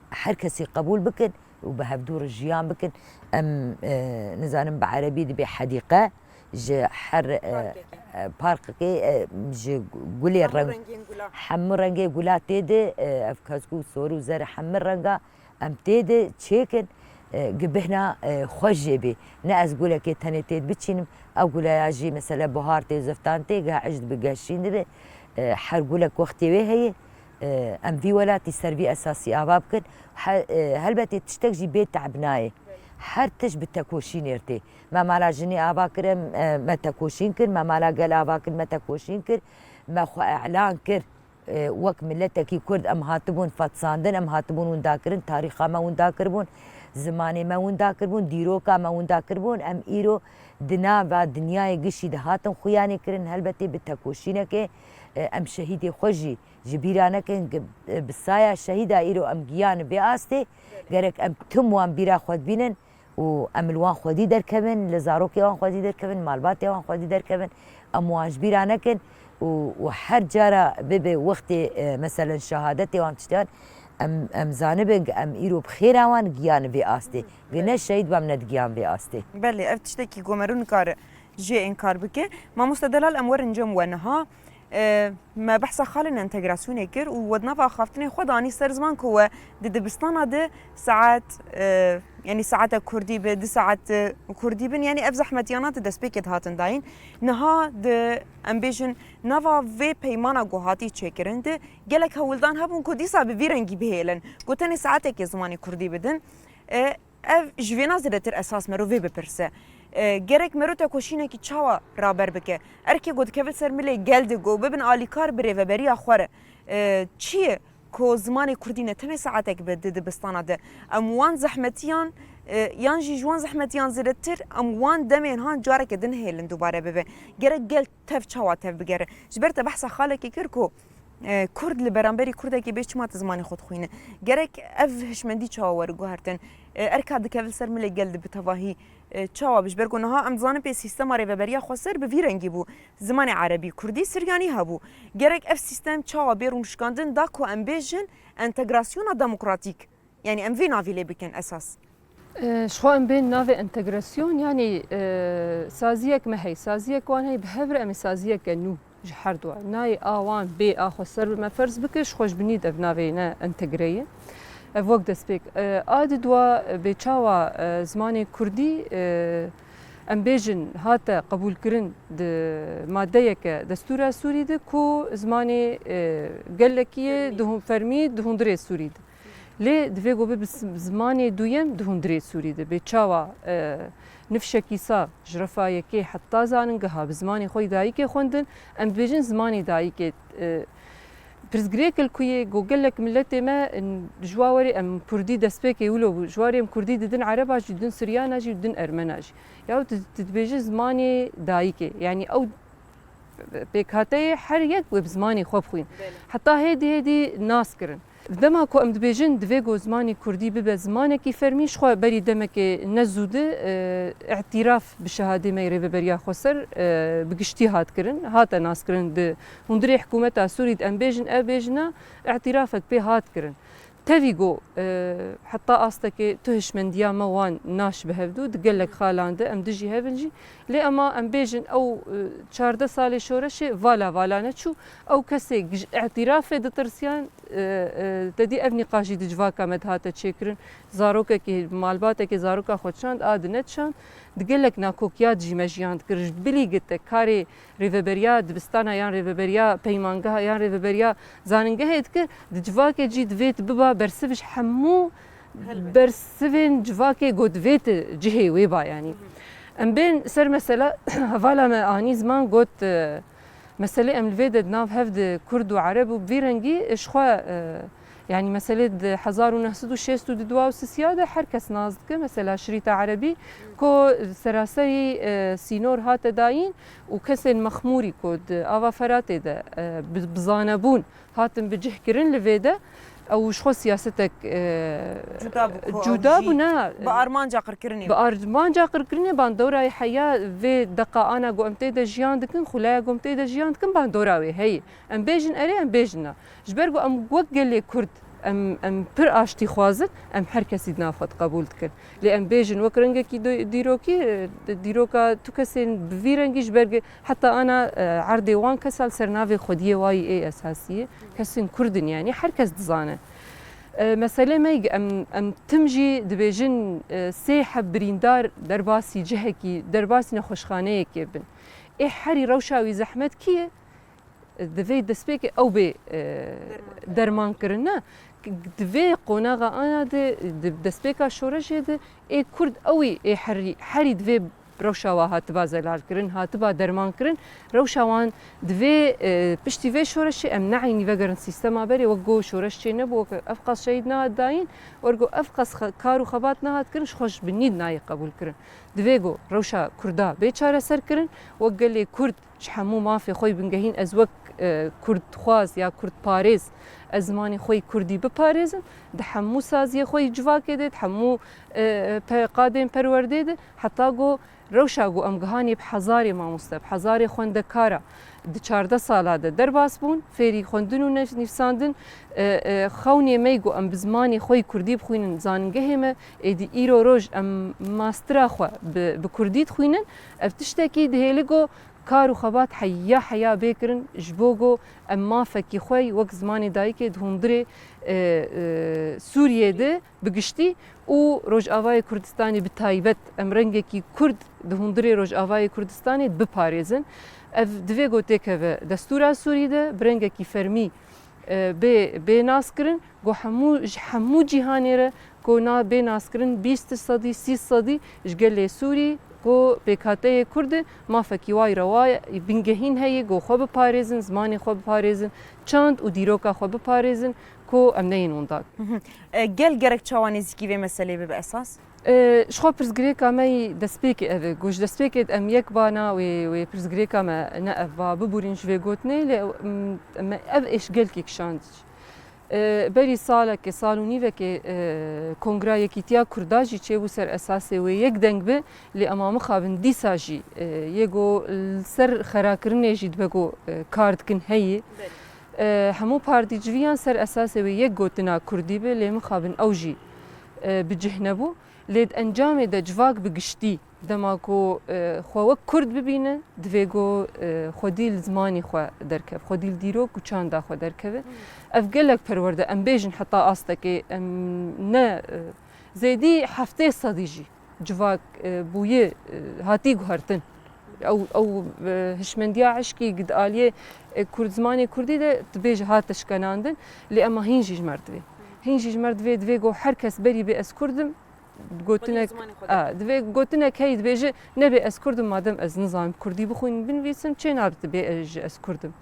her kesî qebûl bikin û bi hevdû re jiyan bikin. Em, e, nizanim bi erebî dibê hedîqe, ji her, e, Parkekê. E, parkekê, e, ji gulê Hemû reng, rengên gula. Hemû rengê gula tê de, e, ev kezkû sor û zer hemû renga em tê de çêkin, e, gi bihna, e, xweş jê bê. Ne ez gulekê tenê tê de biçînim, ew guleya jî mesela buhar tê, ziftan tê, geh icd bi geh şîn dibe. E, her gulek wextê wê heye. E, em vî welatî ser vî esasî ava bikin. He-, e, helbetê tiştek jî bê te'b nayê. Her tişt bi tekoşînê tê. Me mala jinê ava kir, em, e, me tekoşîn kir, me mala gel ava kir, me tekoşîn kir, me xwe e'lan kir. E, wek miletekî Kurd em hatibûn fetsandin, em hatibûn winda kirin, tarîxa me winda kiribûn, zimanê me winda kiribûn, dîroka me winda kiribûn. Em îro di nava dinyayê gişî de hatin xuyanê kirin, helbetê bi tekoşînekê, e, em şehîdê xwe jî ji bîra nekin, gi-, bi saya şehîda îro em giyan vê astê, gerek em tim wan bîra xwe dibînin û em li wan xwedî derkevin, li zarokê wan xwedî derkevin, malbatê wan xwedî derkevin, em wan ji bîra nekin û, û her cara bibe wextê, e, meselen şehadetê wan tiştiyan, em, em zanibin ku em îro bi xêra wan giyan vê astê. Ge ne şehîd bam ne digiyan vê astê. Belê, ev tiştekî ku meriv nikare jê înkar bike. Mamoste Delal, em werin cem we niha. E, me behsa xalên entegrasyonê kir û we di nav axaftinê xwe de anî ser ziman ku we di dibistana de saet, e, yanî saeta kurdî bi, du saet, e, kurdî bin, yanî ev zehmetiyana di destpêkê de hatin dayîn. Niha di, em bêjin, nava vê peymana ku hatî çêkirin de gelek hewldan hebûn ku dîsa bi vî rengî bihêlin, ku tenê saetekê zimanê kurdî bidin. E, Ev ji vêna zêdetir esas mero vê bipirse. E, gerek mero tekoşînekî çawa raber bike? Erkê ku dikeve ser milê gel de ku bibin alîkar bi rêveberiya xwe re. E, çi ye ku zimanê kurdî ne tenê saetek bi di dibistana de? Em wan zehmetiyan, e, yan jî ji wan zehmetiyan zêdetir em wan demên han careke din hêlin dubare bibe. Gerek gel tev çawa tev bigere? Ji ber te behsa xalekê kir ku E, Kurd li beramberî Kurdekî bê çima tu zimanê xwe dixwîne? Gerek ev hişmendî çawa were guhertin? E, erka dikeve li ser milê gel de bi tevahî, e, çawa bi? Ji ber ku niha em dizanin pê sîstema rêveberiya xweser bi vî rengî bû. Zimanê erebî, kurdî, siryanî hebû. Gerek ev sîstem çawa bê rûnişkandin da ku em bêjin entegrasyona demokratîk? Yanî em vê navî lê bikin esas. E, ji xwe em bên navê entegrasyon, yanî, e, saziyek me heye, saziyek wan heye, bi hev re em ê saziyeke nû ji her du nayê a wan bê a xweser bi me ferz bike, ji xwe ji binî de ev navê ne entegre ye. Ev wek destpêk. E, a di dua bê çawa, e, zimanê kurdî, e, em bêjin hate qebûlkirin di madeyeke destûra Sûrî de ku zimanê, e, gelekî ye, fermî, di hûn-, fermî di hundirê Sûrî de. Lê divê ku bibe bi s-, zimanê duyem di hundirê Sûrî de bê. Çawa, e, nifşekî sa ji refa yekê heta zanîngeha bi zimanê xwe yê dayikê xwendin, em dibêjin zimanê dayikê, e, pirsgirêk li ku yê ku gelek miletê me, n-, ji wa werê em kurdî destpêkê wilo bû, ji warê em kurdî didin ereba jî, didin siryana jî, didin ermena jî. Ya tu, tu dibêjî zimanê dayikê. Yanî ew pêkhateyê her yek wê bi zimanê xwe bixwîn. Belê. Heta hêdî hêdî nas kirin. Dema ku em dibêjin divê ku zimanê kurdî bibe zimanekî fermî, ji xwe berî demekê ne zû de, e, îtîraf bi şehadê me yê Rêveberiya Xweser, e, bi giştî hat kirin, hate nas kirin. Di hundirê hikûmeta Sûrî de em bêjin, ev bêjina îtîrafek pê hat kirin. Tevî ku, e, heta astekê tu hişmendiya me wan naş bi hevdû, di gelek xalan de em dijî hev in jî. Lê ema em bêjin ew, e, çardeh salê şoreşê vala vala neçû, ew kesê gi-, îtîrafê ditirsiyan, e, e, te dî ev nîqaş jî di civaka me de hate çêkirin. Zarokekê, malbatekê zaroka xwe dişand, a di nedişand. Di gelek nakokiya de jî me jiyan dikir. Ji bilî gite karê rêveberiya dibistana yan rêveberiya peymangeha yan rêveberiya zanîngehê dike, di civakê cî divê tu biba bersiv ji hemû bersivên civakê ku divê tu cihê wê ba yanî. Em bên ser mesela hevala me anî ziman got, e, meselê em li vê de di nav hev de Kurd û Ereb û bi vî rengî, e, ji xwe, e, yanî meselê di hezar û neh sed û şêst û du û sisiya de her kes nas dike, mesela Şirîta Erebî ku seraserî, e, sînor hate dayîn û kesên mexmûrî ku di ava Feratê de, e, bi, bi zanebûn hatin bicihkirin li vê de, ew ji xwe siyasetek, e, Cuda bû ku ew cuda jî bû, ne? Bi armanca qirkirinê. Bi armanca qirkirinê bandora heya vê deqa ana ku em tê de jiyan dikin, xulaya ku em tê de jiyan dikin, bandora wê heye. Em bêjin erê, em bêjin na. Ji ber ku em wek gelê Kurd, em, em pir aştî xwazin, em her kesî di nav xwe diqebûl dikin. Lê em bêjin wek rengekî dî-, dîrokî, e, dîroka tu kesên bi vî rengî ji ber ku heta ana, e, erdê wan kesa li ser navê xwediyê wayî ê esasiyê. Kesên Kurd in, yanî her kes dizane. E, meselê me, em, em tim jî dibêjin, e, sê heb birîndar derbasî cihekî, derbasî nexweşxaneyekê bin. Ê herî rewşa wî zehmet kî ye? Divê destpêkê ew bê, e, derman kirin, ne? Di vê qonaxa ana de, di destpêka şoreşê de, ê Kurd ewî ê herî, herî divê rewşa wa hatiba zelalkirin, hatiba dermankirin. Rewşa wan divê, e, piştî vê şoreşê em neeynî vegerin sîstema berê, wek go şoreş çê nebû, wek ev qas şehîd nehat dayîn, wek go ev qas xe-, kar û xebat nehat kirin, ji xwe ji binî nayê qebûlkirin. Divê go rewşa Kurda bê çareserkirin, wek gelê Kurd ji hemû mafê xwe yî bingehîn, ez wek, e, Kurdxwaz ya Kurdparêz, ez zimanê xwe yî Kurdî biparêzim, di hemû saziyê xwe yî civakê de, di hemû, e, e, pe-, qadên perwerdê de, heta ku rewşa ku em gihanê bi hezarê mamoste, bi hezarê xwendekara di çardeh sala de derbas bûn, fêrî xwendin û nif-, nivîsandin, e, e, xewnê me yî ku em bi zimanê xwe yî Kurdî bixwînin, zanîngehê me, êdî îro roj em mastera xwe bi, bi Kurdî dixwînin, ev tiştekî dihêli ku kar û xebat heya heya bê kirin, ji bo ku em mafekî xwe yî wek zimanê dayikê di hundirê, e, e, Sûriyê de bi giştî û Rojavayê Kurdistanê bi taybet em rengekî Kurd di hundirê Rojavayê Kurdistanê biparêzin. Ev divê ku têkeve destûra Sûrî de bi rengekî fermî, e, bê, bê naskirin, ku hemû, ji hemû cîhanê re ku na bê naskirin bîst sedî, sî sedî ji gelê Sûrî ku pêkhateyê Kurd e, mafekî way rewa ye, bingehîn heye ku xwe biparêzin, zimanê xwe biparêzin, çand û dîroka xwe biparêzin ku em neyên winda. Hı hı. E, gel gerek çawa nêzîkî vê meselê bibe esas? E, ji xwe pirsgirêka me yî destpêkê ev e. Ku ji destpêkê de em yek bana wê, wê pirsgirêka me ne ev ba bibûrîn ji vê gotinê, lê, m, me ev êş gelkî kişand. E, berî salekê, sal û nîvekê, e, Kongra Yekîtiya Kurda jî çêbû ser esasê wê yek deng bi, lê ema mixabin dîsa jî, e, yê ku li ser xerakirinê jî dibe ku, e, kar dikin heyî. Belê. E, hemû partî civiyan ser esasê wê yek gotina Kurdî bi, lê mixabin ew jî, e, bi cih nebû. Lê di encamê de civak bi giştî, dema ku, e, xwe wek Kurd bibîne, divê ku, e, xwedî li zimanê xwe derkeve, xwedî li dîrok û çanda xwe derkeve. Ev gelek perwerde, em bêjin heta astekê, em ne, e, zêdî heftê sedî jî civak, e, bûye, e, hatî guhertin. Ew, ew, e, hişmendiya eşkî di aliyê, e, Kurd, zimanê Kurdî de dibêje hate şikenandin, lê ema hîn jî ji me re divê. Hîn jî ji me re divê, divê ku her kes berî bê ez Kurd im, gotinek, Xwedî zimanê xwe de. A, divê gotinek heyî dibêje, nebê ez Kurd im, madem ez nizanim Kurdî bixwînim, binivîsim, çê nabe bê ez, ji ez Kurd im.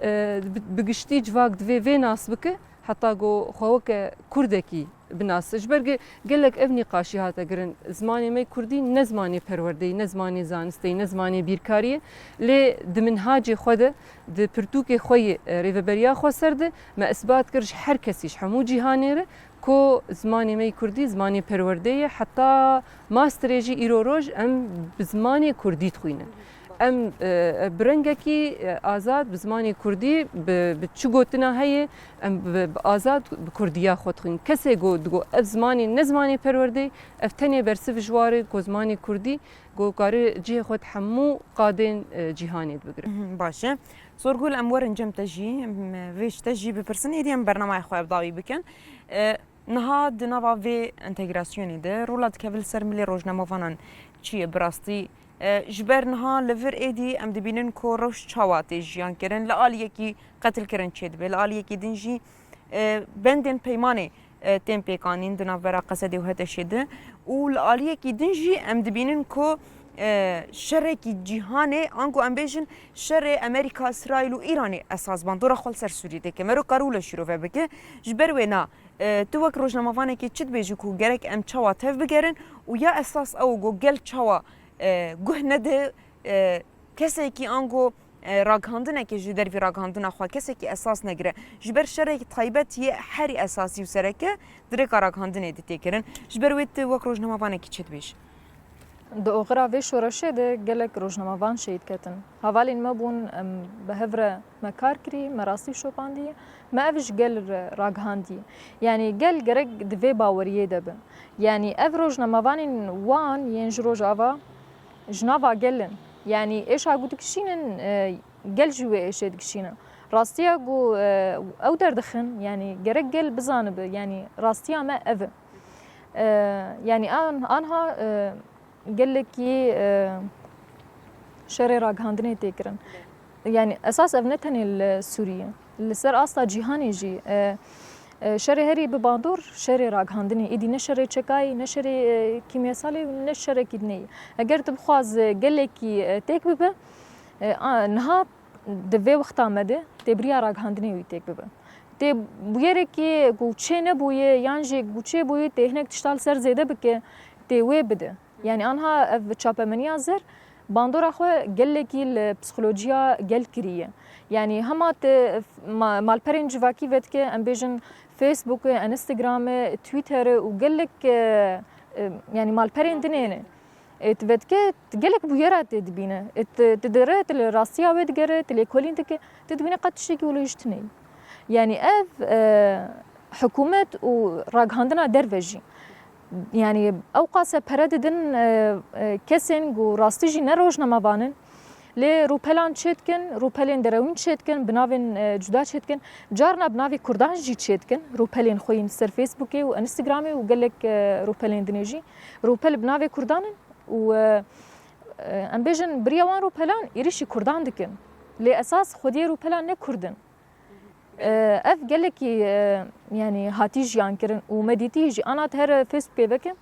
E, bi, bi giştî civak divê vê nas bike, heta ku xwe weke Kurdekî binase. Ji ber ge-, gelek ev nîqaşî hate girin. Zimanê me Kurdî ne zimanê perwerdeyî, ne zimanê zanisteyî, ne zimanê bîrkariyê. Lê di minhacê xwe de, di pirtûkê xwe yê, e, rêveberiya xweser de me isbat kir ji her kesî, ji hemû cîhanê re ku zimanê me yî Kurdî zimanê perwerdeyê ye. Heta masterê jî îro roj em bi zimanê Kurdî dixwînin. Em, e, bi rengekî, e, azad bi zimanê Kurdî, bi, bi çi gotina heye, em bi, bi azad bi Kurdiya xwe dixwînin. Kesê ku digo ev zimanê ne zimanê perwerdeyê, ev tenê bersiv ji warê ku zimanê Kurdî ku kare cihê xwe di hemû qadên, e, cîhanê de bigire. Mhm, baş e. Zorgul, em werin cem te jî, em vê ji te jî bipirsin, êdî em bernameya xwe ev dawî bikin. E, Niha di nava vê entegrasyonê de rola dikeve li ser milê rojnamevanan çi ye? Bi rastî, E, ji ber niha li vir êdî em dibînin ku rewş çawa tê jiyan kirin. Li aliyekî qetilkirin çêdibe, li aliyekî din jî, e, bendên peymanê, e, tên pêkanîn di navbera Qesedê û Heteşê de û li aliyekî din jî em dibînin ku, e, şerekî cîhanê, ango em bêjin şerê Amerîka, Îsraîl û Îranê esas bandora xwe li ser Sûriyê dike. Mero karû le şîrove bike. Ji ber wêna, e, tu wek rojnamevanekî çi dibêjî ku gerek em çawa tevbigerin û ya esas ew ku gel çawa, e, guh nede, e, kesekî ango, e, raghandinekê ji dervî raghandina xwe kesekî esas negire. Ji ber şerek taybet yê herî esasî û sereke dirêka raghandinê dî tê kirin. Ji ber wê tu wek rojnamevanekî çi dibêjî? Di oxira vê şoreşê de gelek rojnamevan şehîd ketin. Hevalên me bûn, em bi hev re me kar kirî, me rastî şopandî, me ev ji gel re ragihandî. Yanî gel gerek di vê baweriyê de be. Yanî ev rojnamevanên wan yên ji Rojava ji nava gel in. Yanî êşa ku dikişînin, e, gel jî wê êşê dikişîne. Rastiya ku, e, ew derdixin, yanî gerek gel bizanibe, yanî rastiya me ev e. E, yanî an-, anha, e, gelekî, e, şerê ragihandinê tê kirin. Yanî esas ev ne tenê li Sûriyê, li ser asta cîhanê jî, e, e, şerê herî bi bandor şerê ragihandinê. Êdî ne şerê çekayî, ne şerê, e, kîmyesalê û ne şerekî dinê yî. Eger tu bixwaz, e, gelekî, e, têk bibe, e, a, niha di vê wexta me de tê bi riya ragihandinê wî têk bibe. Tê bûyerekî ku çê nebûye yan jî ku çê bûye tê hinek tişta li ser zêde bike, tê wê bide. Yanî anha ev çapemeniya zer bandora xwe gelekî li psîkolojiya gel kiriye. Yanî hema tu ma-, malperên civakî vedike, em bêjin Facebookê, Instagramê, Twitterê û gelek, e, e, yanî malperên dinê ne. E, tu vedike, tu gelek bûyera tê dibîne. E, tu, tu dire, tu li rastiya wê digere, tu lêkolîn dike, tu dibîne qet tiştekî wilo ji tune ye. Yanî ev, e, hikûmet û ragihandina derve jî. Yanî ew qase pere didin, e, e, kesên ku rastî jî ne rojnamevan in, lê rûpelan çêdikin, rûpelên derewîn çêdikin, bi navên, e, cuda çêdikin. Carna bi navê Kurdan jî çêdikin, rûpelên xwe yên ser Facebookê û Instagramê û gelek, e, rûpelên dinê jî. Rûpel bi navê Kurdan in û, e, e, em bêjin bi riya wan rûpelan êrîşî Kurdan dikin. Lê esas xwediyê rûpelan ne Kurd in. E, ev gelekî, e, yanî hatî jiyan kirin û me dîtî jî ana her Facebookê veke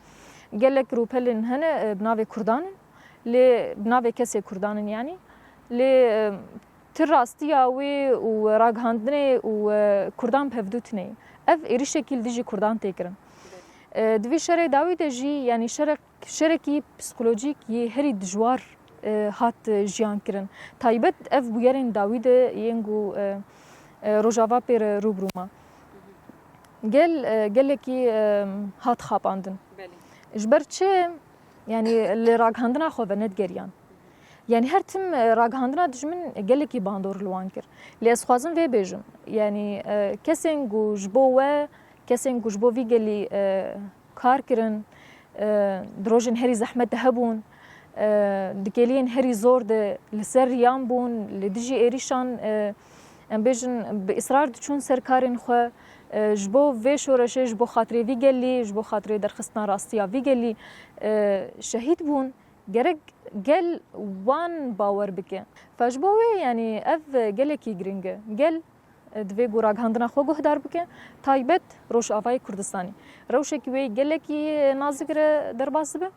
gelek rûpelên hene, e, bi navê Kurdan in. Lê bi navê kesê Kurdan in yanî. Lê, e, ti rastiya wê û ragihandinê û, e, Kurdan pevdû tune ye. Ev êrîşekî li dijî Kurdan tê kirin. E, di vî şerê dawî de jî, yanî şerek, şerekî psîkolojîk yê herî dijwar, e, hat, e, jiyan kirin. Taybet ev bûyerên dawî de yên ku, e, e, Rojava pê re rû bi rû ma. Gel, e, gelekî, e, hat xapandin. Belê. Ji ber çi? Yanî li ragihandina xwe venedgeriyan. Yanî her tim, e, ragihandina dijmin gelekî bandor li wan kir. Lê ez dixwazim vê bêjim. Yanî, e, kesên ku ji bo we, kesên ku ji bo vî gelî, e, kar kirin, e, di rojên herî zehmet de hebûn, e, di kêliyên herî zor de li ser riyan bûn, li dijî êrîşan, e, em bêjin bi israr diçûn ser karên xwe, e, ji bo vê şoreşê, ji bo xatirê vî gelî, ji bo xatirê derxistina rastiya vî gelî, e, şehîd bûn. Gerek gel wan bawer bike. Fe ji bo wê, yanî ev gelekî giring e. Gel, e, divê ku ragihandina xwe guhdar bike, taybet Rojavayê Kurdistanê. Rewşekî wê gelekî nazik re derbas dibe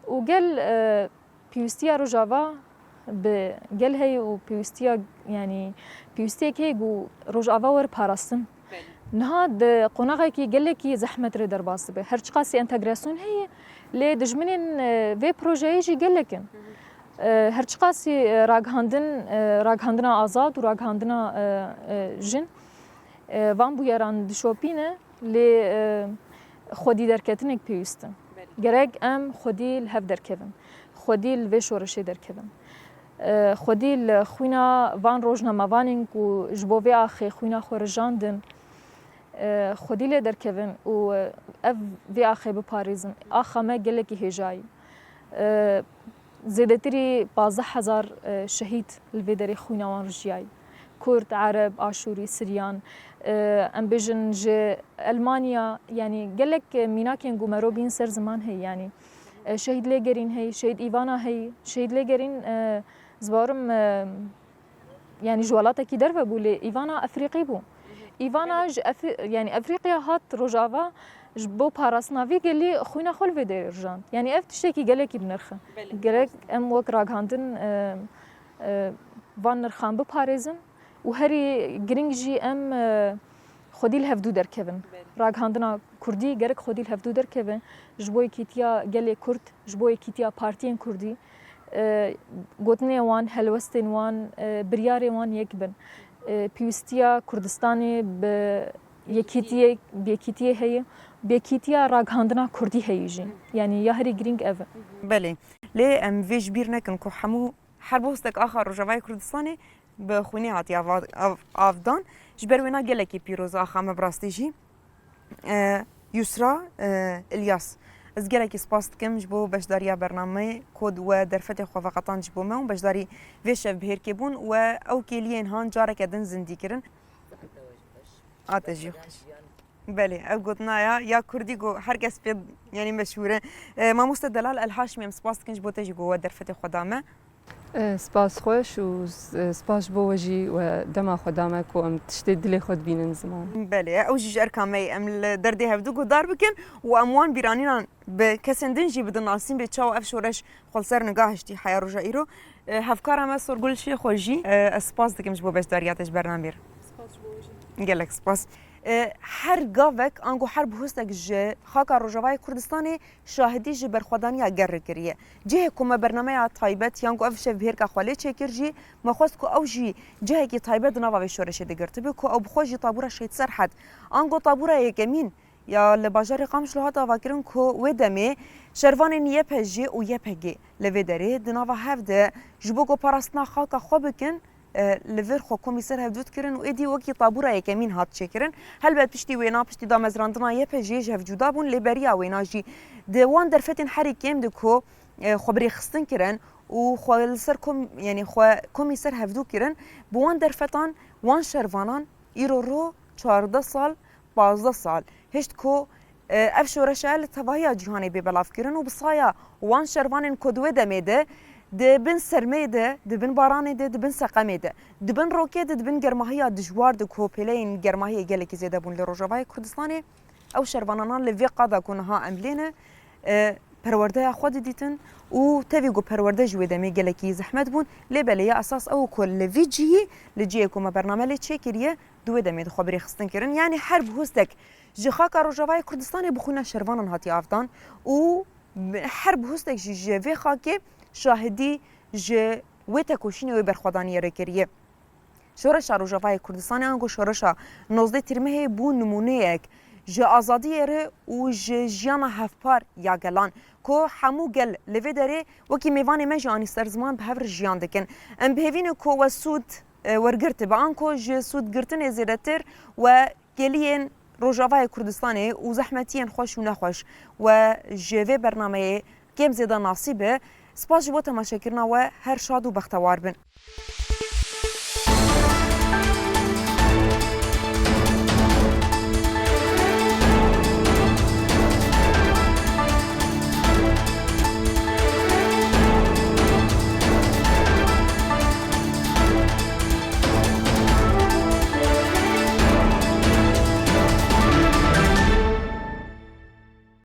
û gel, e, pêwîstiya Rojava bi gel heye û pêwîstiya, yanî pêwîstiyek heye ku Rojava were parastin. Belê. Niha di qonaxekî gelekî zehmet re derbas dibe. Her çiqasî entegrasyon heye, lê dijminên, e, vê projeyê jî gelek in. Hı hı. E, her çiqasî, e, ragihandin, e, ragihandina azad û ragihandina, e, e, jin, e, van bûyeran dişopîne, lê, e, xwedî derketinek pêwîst e. Belê. Gerek em xwedî li hev derkevin. Xwedî li vê şoreşê derkevin. E, xwedî li xwîna van rojnamevanên ku ji bo vê axê xwîna xwe rijandin, e, xwedî lê derkevin û ev vê axê biparêzin. Axa me gelekî hêja ye. E, zêdetirî pazdeh hezar, e, şehîd li vê derê xwîna wan rijiyayî. Kurd, Ereb, Aşûrî, Siryan, e, em bêjin ji Elmanya, yanî gelek mînakên ku mero bîn ser ziman heye, yanî, E, Şehîd Lêgerîn heyî, Şehîd Îvana heyî. Şehîd Lêgerîn, e, zibarim, e, yani ji welatekî derve bû, lê Îvana Efrîqî bû. Îvana ji Efri-, yani Efrîqiya hat Rojava ji bo parastina vî gelî xwîna xwe li vê derê rijand. Yani ev tiştekî gelekî bi nirx e. Belê. Gerek em wek ragihandin, e, e, van nirxan biparêzin û herî giring jî em, e, xwedî li hevdû derkevin. Belê. Ragihandina Kurdî gerek xwedî li hevdû derkeve ji bo yekîtiya gelê Kurd, ji bo yekîtiya partiyên Kurdî, e, gotinê wan, helwestên wan, e, biryarên wan yek bin. E, pêwîstiya Kurdistanê bi yekîtiyê, bi yekîtiyê heye, bi yekîtiya ragihandina Kurdî heye jî. Yani ya herî girîng ev e. Belê. Lê em vê ji bîr nekin ku hemû her bostek axa Rojavayê Kurdistanê bi xwînê hatiye ava-, av-, avdan. Ji ber wêna gelekî pîroz axa me bi rastî jî. E, Yusra, e, İlyas, ez gelekî spas dikim ji bo beşdariya bernameyê ku we derfetê xwe veqetand ji bo me û beşdarî vê şevbihêrkê bûn we ew kêliyên han careke din zindî kirin. A te jî xweş. Belê, ev gotina ya, ya Kurdî ku her kes pê, yanî meşhûr e. E, mamoste Delal El Haşimî, em spas dikin ji bo te jî ku we derfetê xwe da me. E, spas xweş û s-, e, spas ji bo we jî we dema xwe da me ku em tiştê dilê xwe dibînin ziman. Belê, ew jî ji erka me ye. Em li derdê hevdû guhdar bikin û em wan bîranînan bi kesên din jî bidin nasîn bê çawa ev şoreş xwe li ser nigahiştî heya roja îro. E, hevkara me Sorgul Şêxo jî, e, ez spas dikim ji bo beşdariya te ji bernamê re. Spas ji bo we jî. Gelek spas. E, her gavek ango her bihustek ji xaka Rojavayê Kurdistanê şahidî ji berxwedaniya ger re kiriye. Cihê ku me bernameya taybet yan ku ev şevbihêrka xwe lê çêkir jî, me xwest ku ew jî cihekî taybet di nava vê şoreşê de girtibe, ku ew bi xwe jî tabûra Şehîd Serhed, ango tabûra yekemîn ya li bajarê Qamişlo hat avakirin, ku wê demê şervanên Y P J û Y P G li vê derê di nava hev de ji bo ku parastina xaka xwe bikin, e, li vir xwe komî ser hevdû dikirin û êdî wekî tabûra yekemîn hat çêkirin. Helbet piştî wêna, piştî damezrandina Y P J ji hev cuda bûn, lê beriya wêna jî di wan derfetên herî kêm de ku, e, xwe bi rêxistin kirin û xwe li ser kom-, yanî xwe komî ser hevdû kirin, bi wan derfetan, wan şervanan îro ro çardeh sal, pazdeh sal hişt ku, e, ev şoreşa li tevahiya cîhanê bê belavkirin û bi saya wan şervanên ku di wê demê de di bin sermeyê de, di bin baranê de, di bin seqemê de, di bin rokê de, di bin germahiya dijwar de ku pêleyên germahiyê gelekî zêde bûn li Rojavayê Kurdistanê, ew şervananan li vê qada ku niha em lê ne, e, perwerdeya xwe didîtin û tevî ku perwerde ji wê demê gelekî zehmet bûn, lê belê ya esas ew ku li vî cihî, li cihê ku me bername lê çêkiriye, di wê demê de xwe bi rêxistin kirin. Yanî her bihustek ji xaka Rojavayê Kurdistanê bi xwîna şervanan hatiye avdan û her bihustek jî ji vê xakê şahidî ji wê tekoşînê wê berxwedaniyê re kiriye. Şoreşa Rojavayê Kurdistanê ango şoreşa nozdeh Tîrmehê bû nimûneyek ji azadiyê re û ji jiyana hevpar ya gelan ku hemû gel li vê derê wekî mêvanê me jî anî ser ziman bi hev re jiyan dikin. Em bi hêvî ne ku we sûd, e, wergirtibe, anko ji sûdgirtinê zêdetir we kêliyên Rojavayê Kurdistanê û zehmetiyên xweş û nexweş we ji vê bernameyê kêm zêde nasîb be. Spas ji bo temaşekirina we, her şad û bextewar bin.